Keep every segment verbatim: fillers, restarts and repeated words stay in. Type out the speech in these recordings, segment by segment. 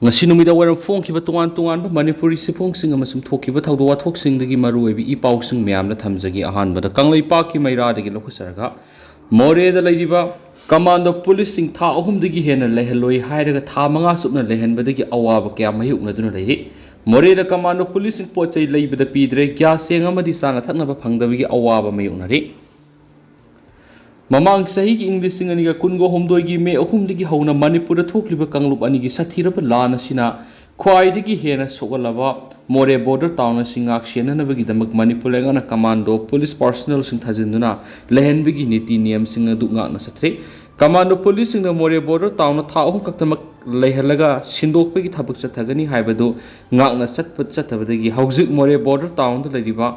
ꯉꯁꯤ ꯅꯨꯃꯤꯗꯥꯡ ꯋꯥꯏꯔꯝ ꯐꯣꯡꯈꯤꯕ ꯇꯣꯉꯥꯟ ꯇꯣꯉꯥꯟꯕ ꯃꯅꯤꯄꯨꯔꯤ ꯆꯦꯐꯣꯡꯁꯤꯡ ꯑꯃꯁꯨꯡ ꯊꯣꯛꯈꯤꯕ ꯊꯧꯗꯣꯛ ꯋꯥꯊꯣꯛꯁꯤꯡꯗꯒꯤ ꯃꯔꯨꯑꯣꯏꯕ ꯏ ꯄꯥꯎꯁꯤꯡ ꯃꯌꯥꯝꯅ ꯊꯝꯖꯒꯦ꯫ ꯑꯍꯥꯟꯕꯗ ꯀꯪꯂꯩꯄꯥꯛꯀꯤ ꯃꯩꯔꯥꯗꯒꯤ ꯂꯧꯈꯠꯆꯔꯒ, ꯃꯣꯔꯦꯗ ꯂꯩꯔꯤꯕ ꯀꯃꯥꯟꯗꯣ ꯄꯨꯂꯤꯁꯁꯤꯡ ꯊꯥ ꯑꯍꯨꯝꯗꯒꯤ ꯍꯦꯟꯅ ꯂꯩꯍꯜꯂꯣꯏ ꯍꯥꯏꯔꯒ ꯊꯥ ꯃꯉꯥ ꯆꯨꯞꯅ ꯂꯩꯍꯟꯕꯗꯒꯤ ꯑꯋꯥꯕ ꯀꯌꯥ ꯃꯥꯌꯣꯛꯅꯗꯨꯅ ꯂꯩꯔꯤ꯫ ꯃꯣꯔꯦꯗ ꯀꯃꯥꯟꯗꯣ ꯄꯨꯂꯤꯁꯁꯤꯡ ꯄꯣꯠ ꯆꯩ ꯂꯩꯕꯗ ꯄꯤꯗ꯭ꯔꯦ, ꯒ꯭ꯌꯥꯁ ꯆꯦꯡ ꯑꯃꯗꯤ ꯆꯥꯅ ꯊꯛꯅꯕ ꯐꯪꯗꯕꯒꯤ ꯑꯋꯥꯕ ꯃꯥꯌꯣꯛꯅꯔꯤ꯫ ꯃꯃꯥꯡ ꯆꯍꯤꯒꯤ ꯏꯪ ꯂꯤꯁꯤꯡ ꯑꯅꯤꯒ ꯀꯨꯟꯒ ꯍꯨꯝꯗꯣꯏꯒꯤ ꯃꯦ ꯑꯍꯨꯝꯗꯒꯤ ꯍꯧꯅ ꯃꯅꯤꯄꯨꯔꯗ ꯊꯣꯛꯂꯤꯕ ꯀꯥꯡꯂꯨꯞ ꯑꯅꯤꯒꯤ ꯁꯥꯊꯤꯔꯕ ꯂꯥꯟ ꯑꯁꯤꯅ ꯈ꯭ꯋꯥꯏꯗꯒꯤ ꯍꯦꯟꯅ ꯁꯣꯛꯍꯜꯂꯕ ꯃꯣꯔꯦ ꯕꯣꯔꯗꯔ ꯇꯥꯎꯟ ꯑꯁꯤ ꯉꯥꯛ ꯁꯦꯟꯅꯅꯕꯒꯤꯗꯃꯛ ꯃꯅꯤꯄꯨꯔ ꯂꯩꯉꯥꯛꯅ ꯀꯃꯥꯟꯗꯣ ꯄꯨꯂꯤꯁ ꯄꯥꯔꯁꯅꯦꯜꯁꯤꯡ ꯊꯥꯖꯤꯟꯗꯨꯅ ꯂꯩꯍꯟꯕꯒꯤ ꯅꯤꯇꯤ ꯅꯤꯌꯝꯁꯤꯡ ꯑꯗꯨ ꯉꯥꯛꯅ ꯆꯠꯊꯔꯤ꯫ ꯀꯃꯥꯟꯗꯣ ꯄꯨꯂꯤꯁꯁꯤꯡꯅ ꯃꯣꯔꯦ ꯕꯣꯔꯗꯔ ꯇꯥꯎꯟꯗ ꯊꯥ ꯑꯍꯨꯝ ꯈꯛꯇꯃꯛ ꯂꯩꯍꯜꯂꯒ ꯁꯤꯟꯗꯣꯛꯄꯒꯤ ꯊꯕꯛ ꯆꯠꯊꯒꯅꯤ ꯍꯥꯏꯕꯗꯨ ꯉꯥꯛꯅ ꯆꯠꯄ ꯆꯠꯇꯕꯗꯒꯤ ꯍꯧꯖꯤꯛ ꯃꯣꯔꯦ ꯕꯣꯔꯗꯔ ꯇꯥꯎꯟꯗ ꯂꯩꯔꯤꯕ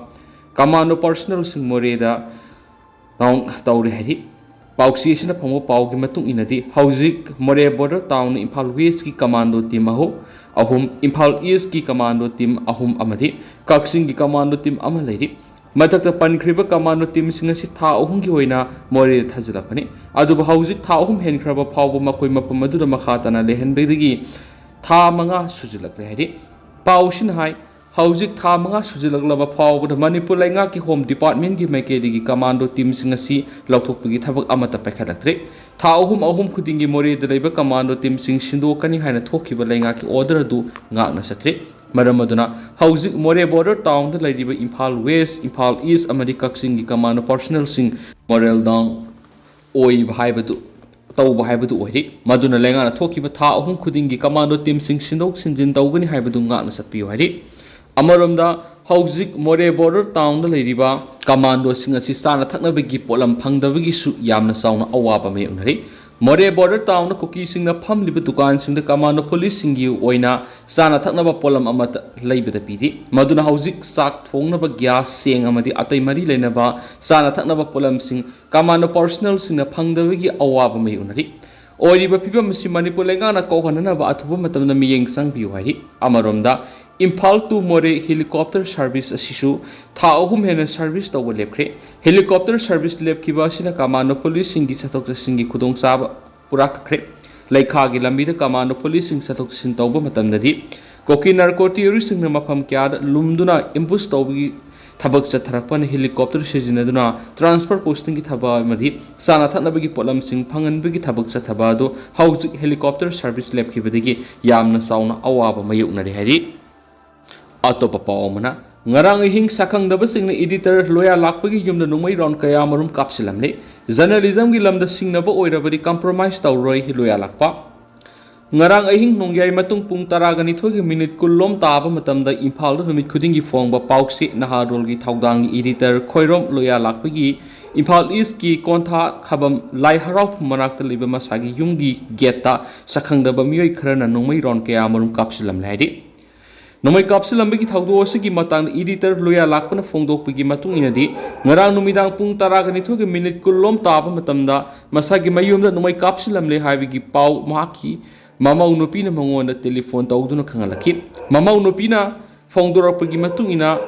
ꯀꯃꯥꯟꯗꯣ ꯄꯥꯔꯁꯅꯦꯜꯁꯤꯡ ꯃꯣꯔꯦꯗ ꯇꯥꯎꯟ ꯇꯧꯔꯦ ꯍꯥꯏꯔꯤ꯫ ꯄꯥꯎꯆꯦ ꯑꯁꯤꯅ ꯐꯪꯕ ꯄꯥꯎꯒꯤ ꯃꯇꯨꯡ ꯏꯟꯅꯗꯤ, ꯍꯧꯖꯤꯛ ꯃꯣꯔꯦ ꯕꯣꯔꯗꯔ ꯇꯥꯎꯟꯅ ꯏꯝꯐꯥꯜ ꯋꯦꯁꯀꯤ ꯀꯃꯥꯟꯗꯣ ꯇꯤꯝ ꯑꯍꯨꯝ, ꯑꯍꯨꯝ, ꯏꯝꯐꯥꯜ ꯏꯁꯀꯤ ꯀꯃꯥꯟꯗꯣ ꯇꯤꯝ ꯑꯍꯨꯝ ꯑꯃꯗꯤ ꯀꯛꯆꯤꯡꯒꯤ ꯀꯃꯥꯟꯗꯣ ꯇꯤꯝ ꯑꯃ ꯂꯩꯔꯤ꯫ ꯃꯊꯛꯇ ꯄꯟꯈ꯭ꯔꯤꯕ ꯀꯃꯥꯟꯗꯣ ꯇꯤꯝꯁꯤꯡ ꯑꯁꯤ ꯊꯥ ꯑꯍꯨꯝꯒꯤ ꯑꯣꯏꯅ ꯃꯣꯔꯦꯗ ꯊꯥꯖꯤꯜꯂꯛꯄꯅꯤ꯫ ꯑꯗꯨꯕꯨ ꯍꯧꯖꯤꯛ ꯊꯥ ꯑꯍꯨꯝ ꯍꯦꯟꯈ꯭ꯔꯕ ꯐꯥꯎꯕ ꯃꯈꯣꯏ ꯃꯐꯝ ꯑꯗꯨꯗ ꯃꯈꯥ ꯇꯥꯅ ꯂꯩꯍꯟꯕꯗꯒꯤ ꯊꯥ ꯃꯉꯥ ꯁꯨꯖꯤꯜꯂꯛꯂꯦ ꯍꯥꯏꯔꯤ꯫ ꯄꯥꯎꯁꯤꯅ ꯍꯥꯏ, ꯍꯧꯖꯤꯛ ꯊꯥ ꯃꯉꯥ ꯁꯨꯖꯤꯜꯂꯛꯂꯕ ꯐꯥꯎꯕꯗ ꯃꯅꯤꯄꯨꯔ ꯂꯩꯉꯥꯛꯀꯤ ꯍꯣꯝ ꯗꯤꯄꯥꯔꯠꯃꯦꯟꯒꯤ ꯃꯥꯏꯀꯩꯗꯒꯤ ꯀꯃꯥꯟꯗꯣ ꯇꯤꯝꯁꯤꯡ ꯑꯁꯤ ꯂꯧꯊꯣꯛꯄꯒꯤ ꯊꯕꯛ ꯑꯃꯠꯇ ꯄꯥꯏꯈꯠꯂꯛꯇ꯭ꯔꯤ꯫ ꯊꯥ ꯑꯍꯨꯝ ꯑꯍꯨꯝ ꯈꯨꯗꯤꯡꯒꯤ ꯃꯣꯔꯦꯗ ꯂꯩꯕ ꯀꯃꯥꯟꯗꯣ ꯇꯤꯝꯁꯤꯡ ꯁꯤꯟꯗꯣꯛꯀꯅꯤ ꯍꯥꯏꯅ ꯊꯣꯛꯈꯤꯕ ꯂꯩꯉꯥꯛꯀꯤ ꯑꯣꯔꯗꯔ ꯑꯗꯨ ꯉꯥꯛꯅ ꯆꯠꯇ꯭ꯔꯤ꯫ ꯃꯔꯝ ꯑꯗꯨꯅ ꯍꯧꯖꯤꯛ ꯃꯣꯔꯦ ꯕꯣꯔꯗꯔ ꯇꯥꯎꯟꯗ ꯂꯩꯔꯤꯕ ꯏꯝꯐꯥꯜ ꯋꯦꯁ, ꯏꯝꯐꯥꯜ ꯏꯁ ꯑꯃꯗꯤ ꯀꯛꯆꯤꯡꯒꯤ ꯀꯃꯥꯟꯗꯣ ꯄꯥꯔꯁꯅꯦꯜꯁꯤꯡ ꯃꯣꯔꯦꯜ ꯗꯥꯎꯟ ꯑꯣꯏꯕ ꯍꯥꯏꯕꯗꯨ, ꯇꯧꯕ ꯍꯥꯏꯕꯗꯨ ꯑꯣꯏꯔꯤ꯫ ꯃꯗꯨꯅ ꯂꯩꯉꯥꯛꯅ ꯊꯣꯛꯈꯤꯕ ꯊꯥ ꯑꯍꯨꯝ ꯈꯨꯗꯤꯡꯒꯤ ꯀꯃꯥꯟꯗꯣ ꯇꯤꯝꯁꯤꯡ ꯁꯤꯟꯗꯣꯛ ꯁꯤꯟꯖꯤꯟ ꯇꯧꯒꯅꯤ ꯍꯥꯏꯕꯗꯨ ꯉꯥꯛꯅ ꯆꯠꯄꯤꯌꯨ ꯍꯥꯏꯔꯤ꯫ ꯑꯃꯔꯣꯝꯗ, ꯍꯧꯖꯤꯛ ꯃꯣꯔꯦ ꯕꯣꯔꯗꯔ ꯇꯥꯎꯟꯗ ꯂꯩꯔꯤꯕ ꯀꯃꯥꯟꯗꯣꯁꯤꯡ ꯑꯁꯤ ꯆꯥꯅ ꯊꯛꯅꯕꯒꯤ ꯄꯣꯠꯂꯝ ꯐꯪꯗꯕꯒꯤꯁꯨ ꯌꯥꯝꯅ ꯆꯥꯎꯅ ꯑꯋꯥꯕ ꯃꯥꯌꯣꯛꯅꯔꯤ꯫ ꯃꯣꯔꯦ ꯕꯣꯔꯗꯔ ꯇꯥꯎꯟꯗ ꯀꯨꯀꯤꯁꯤꯡꯅ ꯐꯝꯂꯤꯕ ꯗꯨꯀꯥꯟꯁꯤꯡꯗ ꯀꯃꯥꯟꯗꯣ ꯄꯨꯂꯤꯁꯁꯤꯡꯒꯤ ꯑꯣꯏꯅ ꯆꯥꯅ ꯊꯛꯅꯕ ꯄꯣꯠꯂꯝ ꯑꯃꯠꯇ ꯂꯩꯕꯗ ꯄꯤꯗꯦ꯫ ꯃꯗꯨꯅ ꯍꯧꯖꯤꯛ ꯆꯥꯛ ꯊꯣꯡꯅꯕ ꯒ꯭ꯌꯥꯁ, ꯆꯦꯡ ꯑꯃꯗꯤ ꯑꯇꯩ ꯃꯔꯤ ꯂꯩꯅꯕ ꯆꯥꯅ ꯊꯛꯅꯕ ꯄꯣꯠꯂꯝꯁꯤꯡ ꯀꯃꯥꯟꯗꯣ ꯄꯥꯔꯁꯅꯦꯜꯁꯤꯡꯅ ꯐꯪꯗꯕꯒꯤ ꯑꯋꯥꯕ ꯃꯥꯌꯣꯛꯅꯔꯤ꯫ ꯑꯣꯏꯔꯤꯕ ꯐꯤꯕꯝ ꯑꯁꯤ ꯃꯅꯤꯄꯨꯔ ꯂꯩꯉꯥꯛꯅ ꯀꯣꯛꯍꯟꯅꯅꯕ ꯑꯊꯨꯕ ꯃꯇꯝꯗ ꯃꯤꯠꯌꯦꯡ ꯆꯪꯕꯤꯌꯨ ꯍꯥꯏꯔꯤ꯫ ꯑꯃꯔꯣꯝꯗ, ꯏꯝꯐꯥꯜ to ꯃꯣꯔꯦ ꯍꯦꯂꯤꯀꯣꯞꯇꯔ ꯁꯔꯚꯤꯁ ꯑꯁꯤꯁꯨ ꯊꯥ ꯑꯍꯨꯝ ꯍꯦꯟꯅ ꯁꯔꯚꯤꯁ ꯇꯧꯕ ꯂꯦꯞꯈ꯭ꯔꯦ꯫ ꯍꯦꯂꯤꯀꯣꯞꯇꯔ ꯁꯔꯚꯤꯁ ꯂꯦꯞꯈꯤꯕ ꯑꯁꯤꯅ ꯀꯃꯥꯟꯗꯣ ꯄꯨꯂꯤꯁꯁꯤꯡꯒꯤ ꯆꯠꯊꯣꯛ ꯆꯠꯁꯤꯟꯒꯤ ꯈꯨꯗꯣꯡꯆꯥꯕ ꯄꯨꯔꯥ ꯀꯛꯈ꯭ꯔꯦ꯫ ꯂꯩꯈꯥꯒꯤ ꯂꯝꯕꯤꯗ ꯀꯃꯥꯟꯗꯣ ꯄꯨꯂꯤꯁꯁꯤꯡ ꯆꯠꯊꯣꯛ ꯆꯠꯁꯤꯟ ꯇꯧꯕ ꯃꯇꯝꯗꯗꯤ ꯀꯨꯀꯤ ꯅꯥꯔꯀꯣ ꯇꯦꯔꯣꯔꯤꯁꯁꯤꯡꯅ ꯃꯐꯝ ꯀꯌꯥꯗ ꯂꯨꯝꯗꯨꯅ ꯑꯦꯝꯕꯨꯁ ꯇꯧꯕꯒꯤ ꯊꯕꯛ ꯆꯠꯊꯔꯛꯄꯅ ꯍꯦꯂꯤꯀꯣꯞꯇꯔ ꯁꯤꯖꯤꯟꯅꯗꯨꯅ ꯇ꯭ꯔꯥꯟꯁꯐꯔ ꯄꯣꯁꯇꯤꯡꯒꯤ ꯊꯕꯛ ꯑꯃꯗꯤ ꯆꯥꯅ ꯊꯛꯅꯕꯒꯤ ꯄꯣꯠꯂꯝꯁꯤꯡ ꯐꯪꯍꯟꯕꯒꯤ ꯊꯕꯛ ꯆꯠꯊꯕ ꯑꯗꯨ ꯍꯧꯖꯤꯛ ꯍꯦꯂꯤꯀꯣꯞꯇꯔ ꯁꯔꯚꯤꯁ ꯂꯦꯞꯈꯤꯕꯗꯒꯤ ꯌꯥꯝꯅ ꯆꯥꯎꯅ ꯑꯋꯥꯕ ꯃꯥꯌꯣꯛꯅꯔꯤ ꯍꯥꯏꯔꯤ꯫ ꯑꯇꯣꯞꯄ ꯄꯥꯎ ꯑꯃꯅ, ꯉꯔꯥꯡ ꯑꯍꯤꯡ ꯁꯛꯈꯪꯗꯕꯁꯤꯡꯅ ꯏꯗꯤꯇꯔ ꯂꯣꯌꯥ ꯂꯥꯛꯄꯒꯤ ꯌꯨꯝꯗ ꯅꯣꯡꯃꯩ ꯔꯥꯎꯟ ꯀꯌꯥ ꯃꯔꯨꯝ ꯀꯥꯞꯁꯤꯜꯂꯝꯂꯦ꯫ ꯖꯔꯅꯦꯂꯤꯖꯝꯒꯤ ꯂꯝꯗ ꯁꯤꯡꯅꯕ ꯑꯣꯏꯔꯕꯗꯤ ꯀꯝꯄ꯭ꯔꯣꯃꯥꯏꯁ ꯇꯧꯔꯣꯏ ꯂꯣꯌꯥ ꯂꯥꯛꯄ꯫ ꯉꯔꯥꯡ ꯑꯍꯤꯡ ꯅꯣꯡꯌꯥꯏ ꯃꯇꯨꯡ ꯄꯨꯡ ꯇꯔꯥꯒ ꯅꯤꯊꯣꯏꯒꯤ ꯃꯤꯅꯤꯠ ꯀꯨꯟ ꯂꯣꯝ ꯇꯥꯕ ꯃꯇꯝꯗ ꯏꯝꯐꯥꯜꯗ ꯅꯨꯃꯤꯠ ꯈꯨꯗꯤꯡꯒꯤ ꯐꯣꯡꯕ ꯄꯥꯎꯆꯦ ꯅꯍꯥꯔꯣꯜꯒꯤ ꯊꯧꯗꯥꯡꯒꯤ ꯏꯗꯤꯇꯔ ꯈꯣꯏꯔꯣꯝ ꯂꯣꯌꯥ ꯂꯥꯛꯄꯒꯤ ꯏꯝꯐꯥꯜ ꯏꯁꯀꯤ ꯀꯣꯟꯊꯥ ꯈꯕꯝ ꯂꯥꯏ ꯍꯔꯥꯎꯐꯝ ꯃꯅꯥꯛꯇ ꯂꯩꯕ ꯃꯁꯥꯒꯤ ꯌꯨꯝꯒꯤ ꯒꯦꯠꯇ ꯁꯛꯈꯪꯗꯕ ꯃꯤꯑꯣꯏ ꯈꯔꯅ ꯅꯣꯡꯃꯩ ꯔꯥꯎꯟ ꯀꯌꯥ ꯃꯔꯨꯝ ꯀꯥꯞꯁꯤꯜꯂꯝꯂꯦ ꯍꯥꯏꯔꯤ꯫ ꯅꯣꯡꯃꯩ ꯀꯥꯞꯁꯤꯜꯂꯝꯕꯒꯤ ꯊꯧꯗꯣꯛ ꯑꯁꯤꯒꯤ ꯃꯇꯥꯡꯗ ꯏꯗꯤꯇꯔ ꯂꯣꯌꯥ ꯂꯥꯛꯄꯅ ꯐꯣꯡꯗꯣꯛꯄꯒꯤ ꯃꯇꯨꯡ ꯏꯟꯅꯗꯤ, ꯉꯔꯥꯡ ꯅꯨꯃꯤꯗꯥꯡ ꯄꯨꯡ ꯇꯔꯥꯒ ꯅꯤꯊꯣꯏꯒꯤ ꯃꯤꯅꯤꯠ ꯀꯨꯟ ꯂꯣꯝ ꯇꯥꯕ ꯃꯇꯝꯗ ꯃꯁꯥꯒꯤ ꯃꯌꯨꯝꯗ ꯅꯣꯡꯃꯩ ꯀꯥꯞꯁꯤꯜꯂꯝꯂꯦ ꯍꯥꯏꯕꯒꯤ ꯄꯥꯎ ꯃꯍꯥꯛꯀꯤ ꯃꯃꯧ ꯅꯨꯄꯤꯅ ꯃꯉꯣꯟꯗ ꯇꯦꯂꯤꯐꯣꯟ ꯇꯧꯗꯨꯅ ꯈꯪꯍꯜꯂꯛꯈꯤ꯫ ꯃꯃꯧ ꯅꯨꯄꯤꯅ ꯐꯣꯡꯗꯣꯔꯛꯄꯒꯤ ꯃꯇꯨꯡ ꯏꯟꯅ,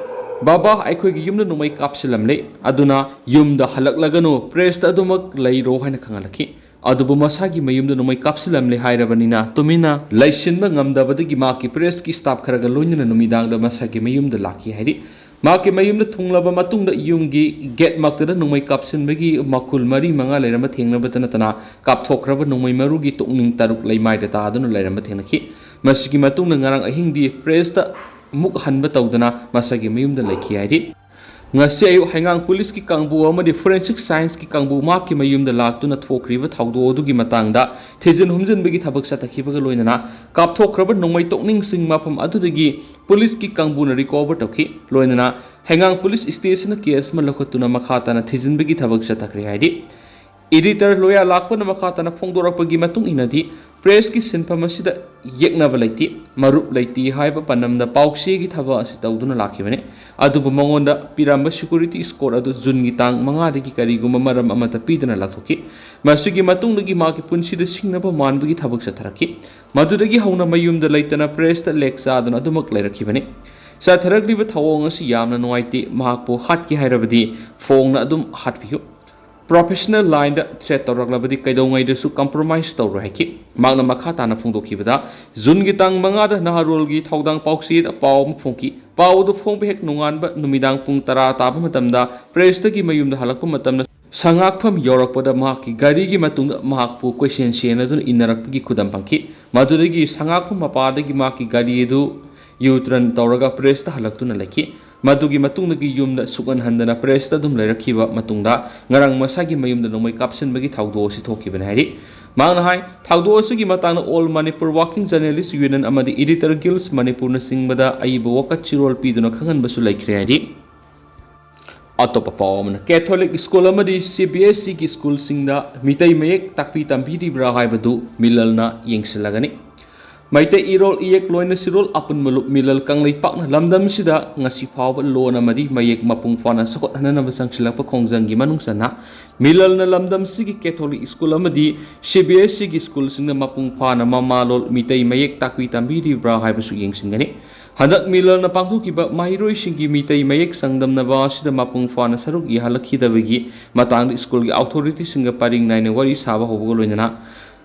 "ꯕꯥꯕꯥ, ꯑꯩꯈꯣꯏꯒꯤ ꯌꯨꯝꯗ ꯅꯣꯡꯃꯩ ꯀꯥꯞꯁꯤꯜꯂꯝꯂꯦ, ꯑꯗꯨꯅ ꯌꯨꯝꯗ ꯍꯜꯂꯛꯂꯒꯅꯨ, ꯄ꯭ꯔꯦꯁꯇ ꯑꯗꯨꯃꯛ ꯂꯩꯔꯣ" ꯍꯥꯏꯅ ꯈꯪꯍꯜꯂꯛꯈꯤ꯫ ꯑꯗꯨꯕꯨ ꯃꯁꯥꯒꯤ ꯃꯌꯨꯝꯗ ꯅꯣꯡꯃꯩ ꯀꯥꯞꯁꯤꯜꯂꯝꯂꯦ ꯍꯥꯏꯔꯕꯅꯤꯅ ꯇꯨꯃꯤꯟꯅ ꯂꯩꯁꯤꯟꯕ ꯉꯝꯗꯕꯗꯒꯤ ꯃꯍꯥꯛꯀꯤ ꯄ꯭ꯔꯦꯁꯀꯤ ꯁ꯭ꯇꯥꯐ ꯈꯔꯒ ꯂꯣꯏꯅꯅ ꯅꯨꯃꯤꯗꯥꯡꯗ ꯃꯁꯥꯒꯤ ꯃꯌꯨꯝꯗ ꯂꯥꯛꯈꯤ ꯍꯥꯏꯔꯤ꯫ ꯃꯍꯥꯛꯀꯤ ꯃꯌꯨꯝꯗ ꯊꯨꯡꯂꯕ ꯃꯇꯨꯡꯗ ꯌꯨꯝꯒꯤ ꯒꯦꯠꯃꯛꯇꯗ ꯅꯣꯡꯃꯩ ꯀꯥꯞꯁꯤꯟꯕꯒꯤ ꯃꯈꯨꯜ ꯃꯔꯤ ꯃꯉꯥ ꯂꯩꯔꯝꯕ ꯊꯦꯡꯅꯕꯇ ꯅꯠꯇꯅ ꯀꯥꯞꯊꯣꯛꯈ꯭ꯔꯕ ꯅꯣꯡꯃꯩ ꯃꯔꯨꯒꯤ ꯇꯣꯛꯅꯤꯡ ꯇꯔꯨꯛ ꯂꯩꯃꯥꯏꯗ ꯇꯥꯗꯨꯅ ꯂꯩꯔꯝꯕ ꯊꯦꯡꯅꯈꯤ꯫ ꯃꯁꯤꯒꯤ ꯃꯇꯨꯡꯗ ꯉꯔꯥꯡ ꯑꯍꯤꯡꯗꯤ ꯄ꯭ꯔꯦꯁꯇ ꯑꯃꯨꯛ ꯍꯟꯕ ꯇꯧꯗꯅ ꯃꯁꯥꯒꯤ ꯃꯌꯨꯝꯗ ꯂꯩꯈꯤ ꯍꯥꯏꯔꯤ꯫ ꯉꯁꯤ ꯑꯌꯨꯛ ꯍꯩꯉꯥꯡ ꯄꯨꯂꯤꯁꯀꯤ ꯀꯥꯡꯕꯨ ꯑꯃꯗꯤ ꯐꯣꯔꯦꯟꯁꯤꯛ ꯁꯥꯏꯟꯁꯀꯤ ꯀꯥꯡꯕꯨ ꯃꯍꯥꯛꯀꯤ ꯃꯌꯨꯝꯗ ꯂꯥꯛꯇꯨꯅ ꯊꯣꯛꯈ꯭ꯔꯤꯕ ꯊꯧꯗꯣꯛ ꯑꯗꯨꯒꯤ ꯃꯇꯥꯡꯗ ꯊꯤꯖꯤꯟ ꯍꯨꯝꯖꯤꯟꯕꯒꯤ ꯊꯕꯛ ꯆꯠꯊꯈꯤꯕꯒ ꯂꯣꯏꯅꯅ ꯀꯥꯞꯊꯣꯛꯈ꯭ꯔꯕ ꯅꯣꯡꯃꯩ ꯇꯣꯛꯅꯤꯡꯁꯤꯡ ꯃꯐꯝ ꯑꯗꯨꯗꯒꯤ ꯄꯨꯂꯤꯁꯀꯤ ꯀꯥꯡꯕꯨꯅ ꯔꯤꯀꯣꯚꯔ ꯇꯧꯈꯤ꯫ ꯂꯣꯏꯅꯅ ꯍꯩꯉꯥꯡ ꯄꯨꯂꯤꯁ ꯁ꯭ꯇꯦꯁꯟꯅ ꯀꯦꯁ ꯑꯃ ꯂꯧꯈꯠꯇꯨꯅ ꯃꯈꯥ ꯇꯥꯅ ꯊꯤꯖꯤꯟꯕꯒꯤ ꯊꯕꯛ ꯆꯠꯊꯈ꯭ꯔꯦ ꯍꯥꯏꯔꯤ꯫ ꯏꯗꯤꯇꯔ ꯂꯣꯌꯥ ꯂꯥꯛꯄꯅ ꯃꯈꯥ ꯇꯥꯅ ꯐꯣꯡꯗꯣꯔꯛꯄꯒꯤ ꯃꯇꯨꯡ ꯏꯟꯅꯗꯤ, ꯄ꯭ꯔꯦꯁꯀꯤ ꯁꯤꯟꯐꯝ ꯑꯁꯤꯗ ꯌꯦꯛꯅꯕ ꯂꯩꯇꯦ, ꯃꯔꯨꯞ ꯂꯩꯇꯦ ꯍꯥꯏꯕ ꯄꯥꯟꯗꯝꯗ ꯄꯥꯎꯆꯦꯒꯤ ꯊꯕꯛ ꯑꯁꯤ ꯇꯧꯗꯨꯅ ꯂꯥꯛꯈꯤꯕꯅꯤ꯫ ꯑꯗꯨꯕꯨ ꯃꯉꯣꯟꯗ ꯄꯤꯔꯝꯕ ꯁꯦꯀ꯭ꯌꯨꯔꯤꯇꯤ ꯏꯁꯀꯣꯔꯠ ꯑꯗꯨ ꯖꯨꯟꯒꯤ ꯇꯥꯡ ꯃꯉꯥꯗꯒꯤ ꯀꯔꯤꯒꯨꯝꯕ ꯃꯔꯝ ꯑꯃꯠꯇ ꯄꯤꯗꯅ ꯂꯧꯊꯣꯛꯈꯤ꯫ ꯃꯁꯤꯒꯤ ꯃꯇꯨꯡꯗꯒꯤ ꯃꯍꯥꯛꯀꯤ ꯄꯨꯟꯁꯤꯗ ꯁꯤꯡꯅꯕ ꯃꯥꯟꯕꯒꯤ ꯊꯕꯛ ꯆꯠꯊꯔꯛꯈꯤ꯫ ꯃꯗꯨꯗꯒꯤ ꯍꯧꯅ ꯃꯌꯨꯝꯗ ꯂꯩꯇꯅ ꯄ꯭ꯔꯦꯁꯇ ꯂꯦꯛ ꯆꯥꯗꯨꯅ ꯑꯗꯨꯃꯛ ꯂꯩꯔꯛꯈꯤꯕꯅꯤ꯫ ꯆꯠꯊꯔꯛꯂꯤꯕ ꯊꯧꯑꯣꯡ ꯑꯁꯤ ꯌꯥꯝꯅ ꯅꯨꯡꯉꯥꯏꯇꯦ꯫ ꯃꯍꯥꯛꯄꯨ ꯍꯥꯠꯀꯦ ꯍꯥꯏꯔꯕꯗꯤ ꯐꯣꯡꯅ ꯑꯗꯨꯝ ꯍꯥꯠꯄꯤꯌꯨ꯫ ꯄ꯭ꯔꯣꯐꯦꯁꯅꯦꯜ ꯂꯥꯏꯟꯗ ꯊ꯭ꯔꯦꯠ ꯇꯧꯔꯛꯂꯕꯗꯤ ꯀꯩꯗꯧꯉꯩꯗꯁꯨ ꯀꯝꯄ꯭ꯔꯣꯃꯥꯏꯁ ꯇꯧꯔꯣꯏ ꯍꯥꯏꯈꯤ꯫ ꯃꯍꯥꯛꯅ ꯃꯈꯥ ꯇꯥꯅ ꯐꯣꯡꯗꯣꯛꯈꯤꯕꯗ, ꯖꯨꯟꯒꯤ ꯇꯥꯡ ꯃꯉꯥꯗ ꯅꯍꯥꯔꯣꯜꯒꯤ ꯊꯧꯗꯥꯡ ꯄꯥꯎꯆꯦꯗ ꯄꯥꯎ ꯑꯃ ꯐꯣꯡꯈꯤ꯫ ꯄꯥꯎ ꯑꯗꯨ ꯐꯣꯡꯕ ꯍꯦꯛ ꯅꯣꯡꯉꯥꯟꯕ ꯅꯨꯃꯤꯗꯥꯡ ꯄꯨꯡ ꯇꯔꯥ ꯇꯥꯕ ꯃꯇꯝꯗ ꯄ꯭ꯔꯦꯁꯇꯒꯤ ꯃꯌꯨꯝꯗ ꯍꯜꯂꯛꯄ ꯃꯇꯝꯗ ꯁꯉꯥꯛꯐꯝ ꯌꯧꯔꯛꯄꯗ ꯃꯍꯥꯛꯀꯤ ꯒꯥꯔꯤꯒꯤ ꯃꯇꯨꯡꯗ ꯃꯍꯥꯛꯄꯨ ꯀꯣꯏꯁꯦꯟ ꯁꯦꯟꯅꯗꯨꯅ ꯏꯟꯅꯔꯛꯄꯒꯤ ꯈꯨꯗꯝ ꯐꯪꯈꯤ꯫ ꯃꯗꯨꯗꯒꯤ ꯁꯉꯥꯛꯐꯝ ꯃꯄꯥꯗꯒꯤ ꯃꯍꯥꯛꯀꯤ ꯒꯥꯔꯤ ꯑꯗꯨ ꯌꯨ ꯇꯔꯟ ꯇꯧꯔꯒ ꯄ꯭ꯔꯦꯁꯇ ꯍꯜꯂꯛꯇꯨꯅ ꯂꯩꯈꯤ꯫ ꯃꯗꯨꯒꯤ ꯃꯇꯨꯡꯗꯒꯤ ꯌꯨꯝꯗ ꯁꯨꯛꯍꯟ ꯍꯟꯗꯅ ꯄ꯭ꯔꯦꯁꯇ ꯑꯗꯨꯝ ꯂꯩꯔꯛꯈꯤꯕ ꯃꯇꯨꯡꯗ ꯉꯔꯥꯡ ꯃꯁꯥꯒꯤ ꯃꯌꯨꯝꯗ ꯅꯣꯡꯃꯩ ꯀꯥꯞꯁꯤꯟꯕꯒꯤ ꯊꯧꯗꯣꯛ ꯑꯁꯤ ꯊꯣꯛꯈꯤꯕꯅꯤ ꯍꯥꯏꯔꯤ꯫ ꯃꯍꯥꯛꯅ ꯍꯥꯏ, ꯊꯧꯗꯣꯛ ꯑꯁꯤꯒꯤ ꯃꯇꯥꯡꯗ All Manipur Working Journalist Union ꯑꯃꯗꯤ Editor Guilds ꯃꯅꯤꯄꯨꯔꯅꯆꯤꯡꯕꯗ ꯑꯏꯕ ꯋꯥꯀꯠ ꯆꯤꯔꯣꯜ ꯄꯤꯗꯨꯅ ꯈꯪꯍꯟꯕꯁꯨ ꯂꯩꯈ꯭ꯔꯦ ꯍꯥꯏꯔꯤ꯫ ꯑꯇꯣꯞꯄ ꯄꯥꯎ ꯑꯃꯅ, ꯀꯦꯊꯣꯂꯤꯛ ꯁ꯭ꯀꯨꯜ ꯑꯃꯗꯤ ꯁꯤ ꯕꯤ ꯑꯦꯁ ꯁꯤꯒꯤ ꯁ꯭ꯀꯨꯜꯁꯤꯡꯗ ꯃꯤꯇꯩ ꯃꯌꯦꯛ ꯇꯥꯛꯄꯤ ꯇꯝꯕꯤꯔꯤꯕ꯭ꯔꯥ ꯍꯥꯏꯕꯗꯨ ꯃꯤꯂꯜꯅ ꯌꯦꯡꯁꯤꯜꯂꯒꯅꯤ꯫ ꯃꯩꯇꯩ ꯏꯔꯣꯜ ꯏꯌꯦꯛ ꯂꯣꯏꯅ ꯁꯤꯔꯣꯜ ꯑꯄꯨꯟꯕ ꯂꯨꯞ ꯃꯤꯂꯜ ꯀꯪꯂꯩꯄꯥꯛꯅ ꯂꯝꯗꯝꯁꯤꯗ ꯉꯁꯤ ꯐꯥꯎꯕ ꯂꯣꯟ ꯑꯃꯗꯤ ꯃꯌꯦꯛ ꯃꯄꯨꯡ ꯐꯥꯅ ꯆꯥꯎꯈꯠꯍꯟꯅꯅꯕ ꯆꯪꯁꯤꯜꯂꯛꯄ ꯈꯣꯡꯖꯪꯒꯤ ꯃꯅꯨꯡ ꯆꯟꯅ ꯃꯤꯂꯜꯅ ꯂꯝꯗꯝꯁꯤꯒꯤ ꯀꯦꯊꯣꯂꯤꯛ ꯁ꯭ꯀꯨꯜ ꯑꯃꯗꯤ ꯁꯤ ꯕꯤ ꯑꯦꯁ ꯁꯤꯒꯤ ꯁ꯭ꯀꯨꯜꯁꯤꯡꯗ ꯃꯄꯨꯡ ꯐꯥꯅ ꯃꯃꯥꯂꯣꯟ ꯃꯤꯇꯩ ꯃꯌꯦꯛ ꯇꯥꯛꯄꯤ ꯇꯝꯕꯤꯔꯤꯕ꯭ꯔꯥ ꯍꯥꯏꯕꯁꯨ ꯌꯦꯡꯁꯤꯟꯒꯅꯤ꯫ ꯍꯟꯗꯛ ꯃꯤꯂꯜꯅ ꯄꯥꯡꯊꯣꯛꯈꯤꯕ ꯃꯍꯩꯔꯣꯏꯁꯤꯡꯒꯤ ꯃꯤꯇꯩ ꯃꯌꯦꯛ ꯆꯥꯡꯗꯝꯅꯕ ꯑꯁꯤꯗ ꯃꯄꯨꯡ ꯐꯥꯅ ꯁꯔꯨꯛ ꯌꯥꯍꯜꯂꯛꯈꯤꯗꯕꯒꯤ ꯃꯇꯥꯡꯗ ꯁ꯭ꯀꯨꯜꯒꯤ ꯑꯣꯊꯣꯔꯤꯇꯤꯁꯤꯡꯒ ꯄꯔꯤꯡ ꯅꯥꯏꯅ ꯋꯥꯔꯤ ꯁꯥꯕ ꯍꯧꯕꯒ ꯂꯣꯏꯅꯅ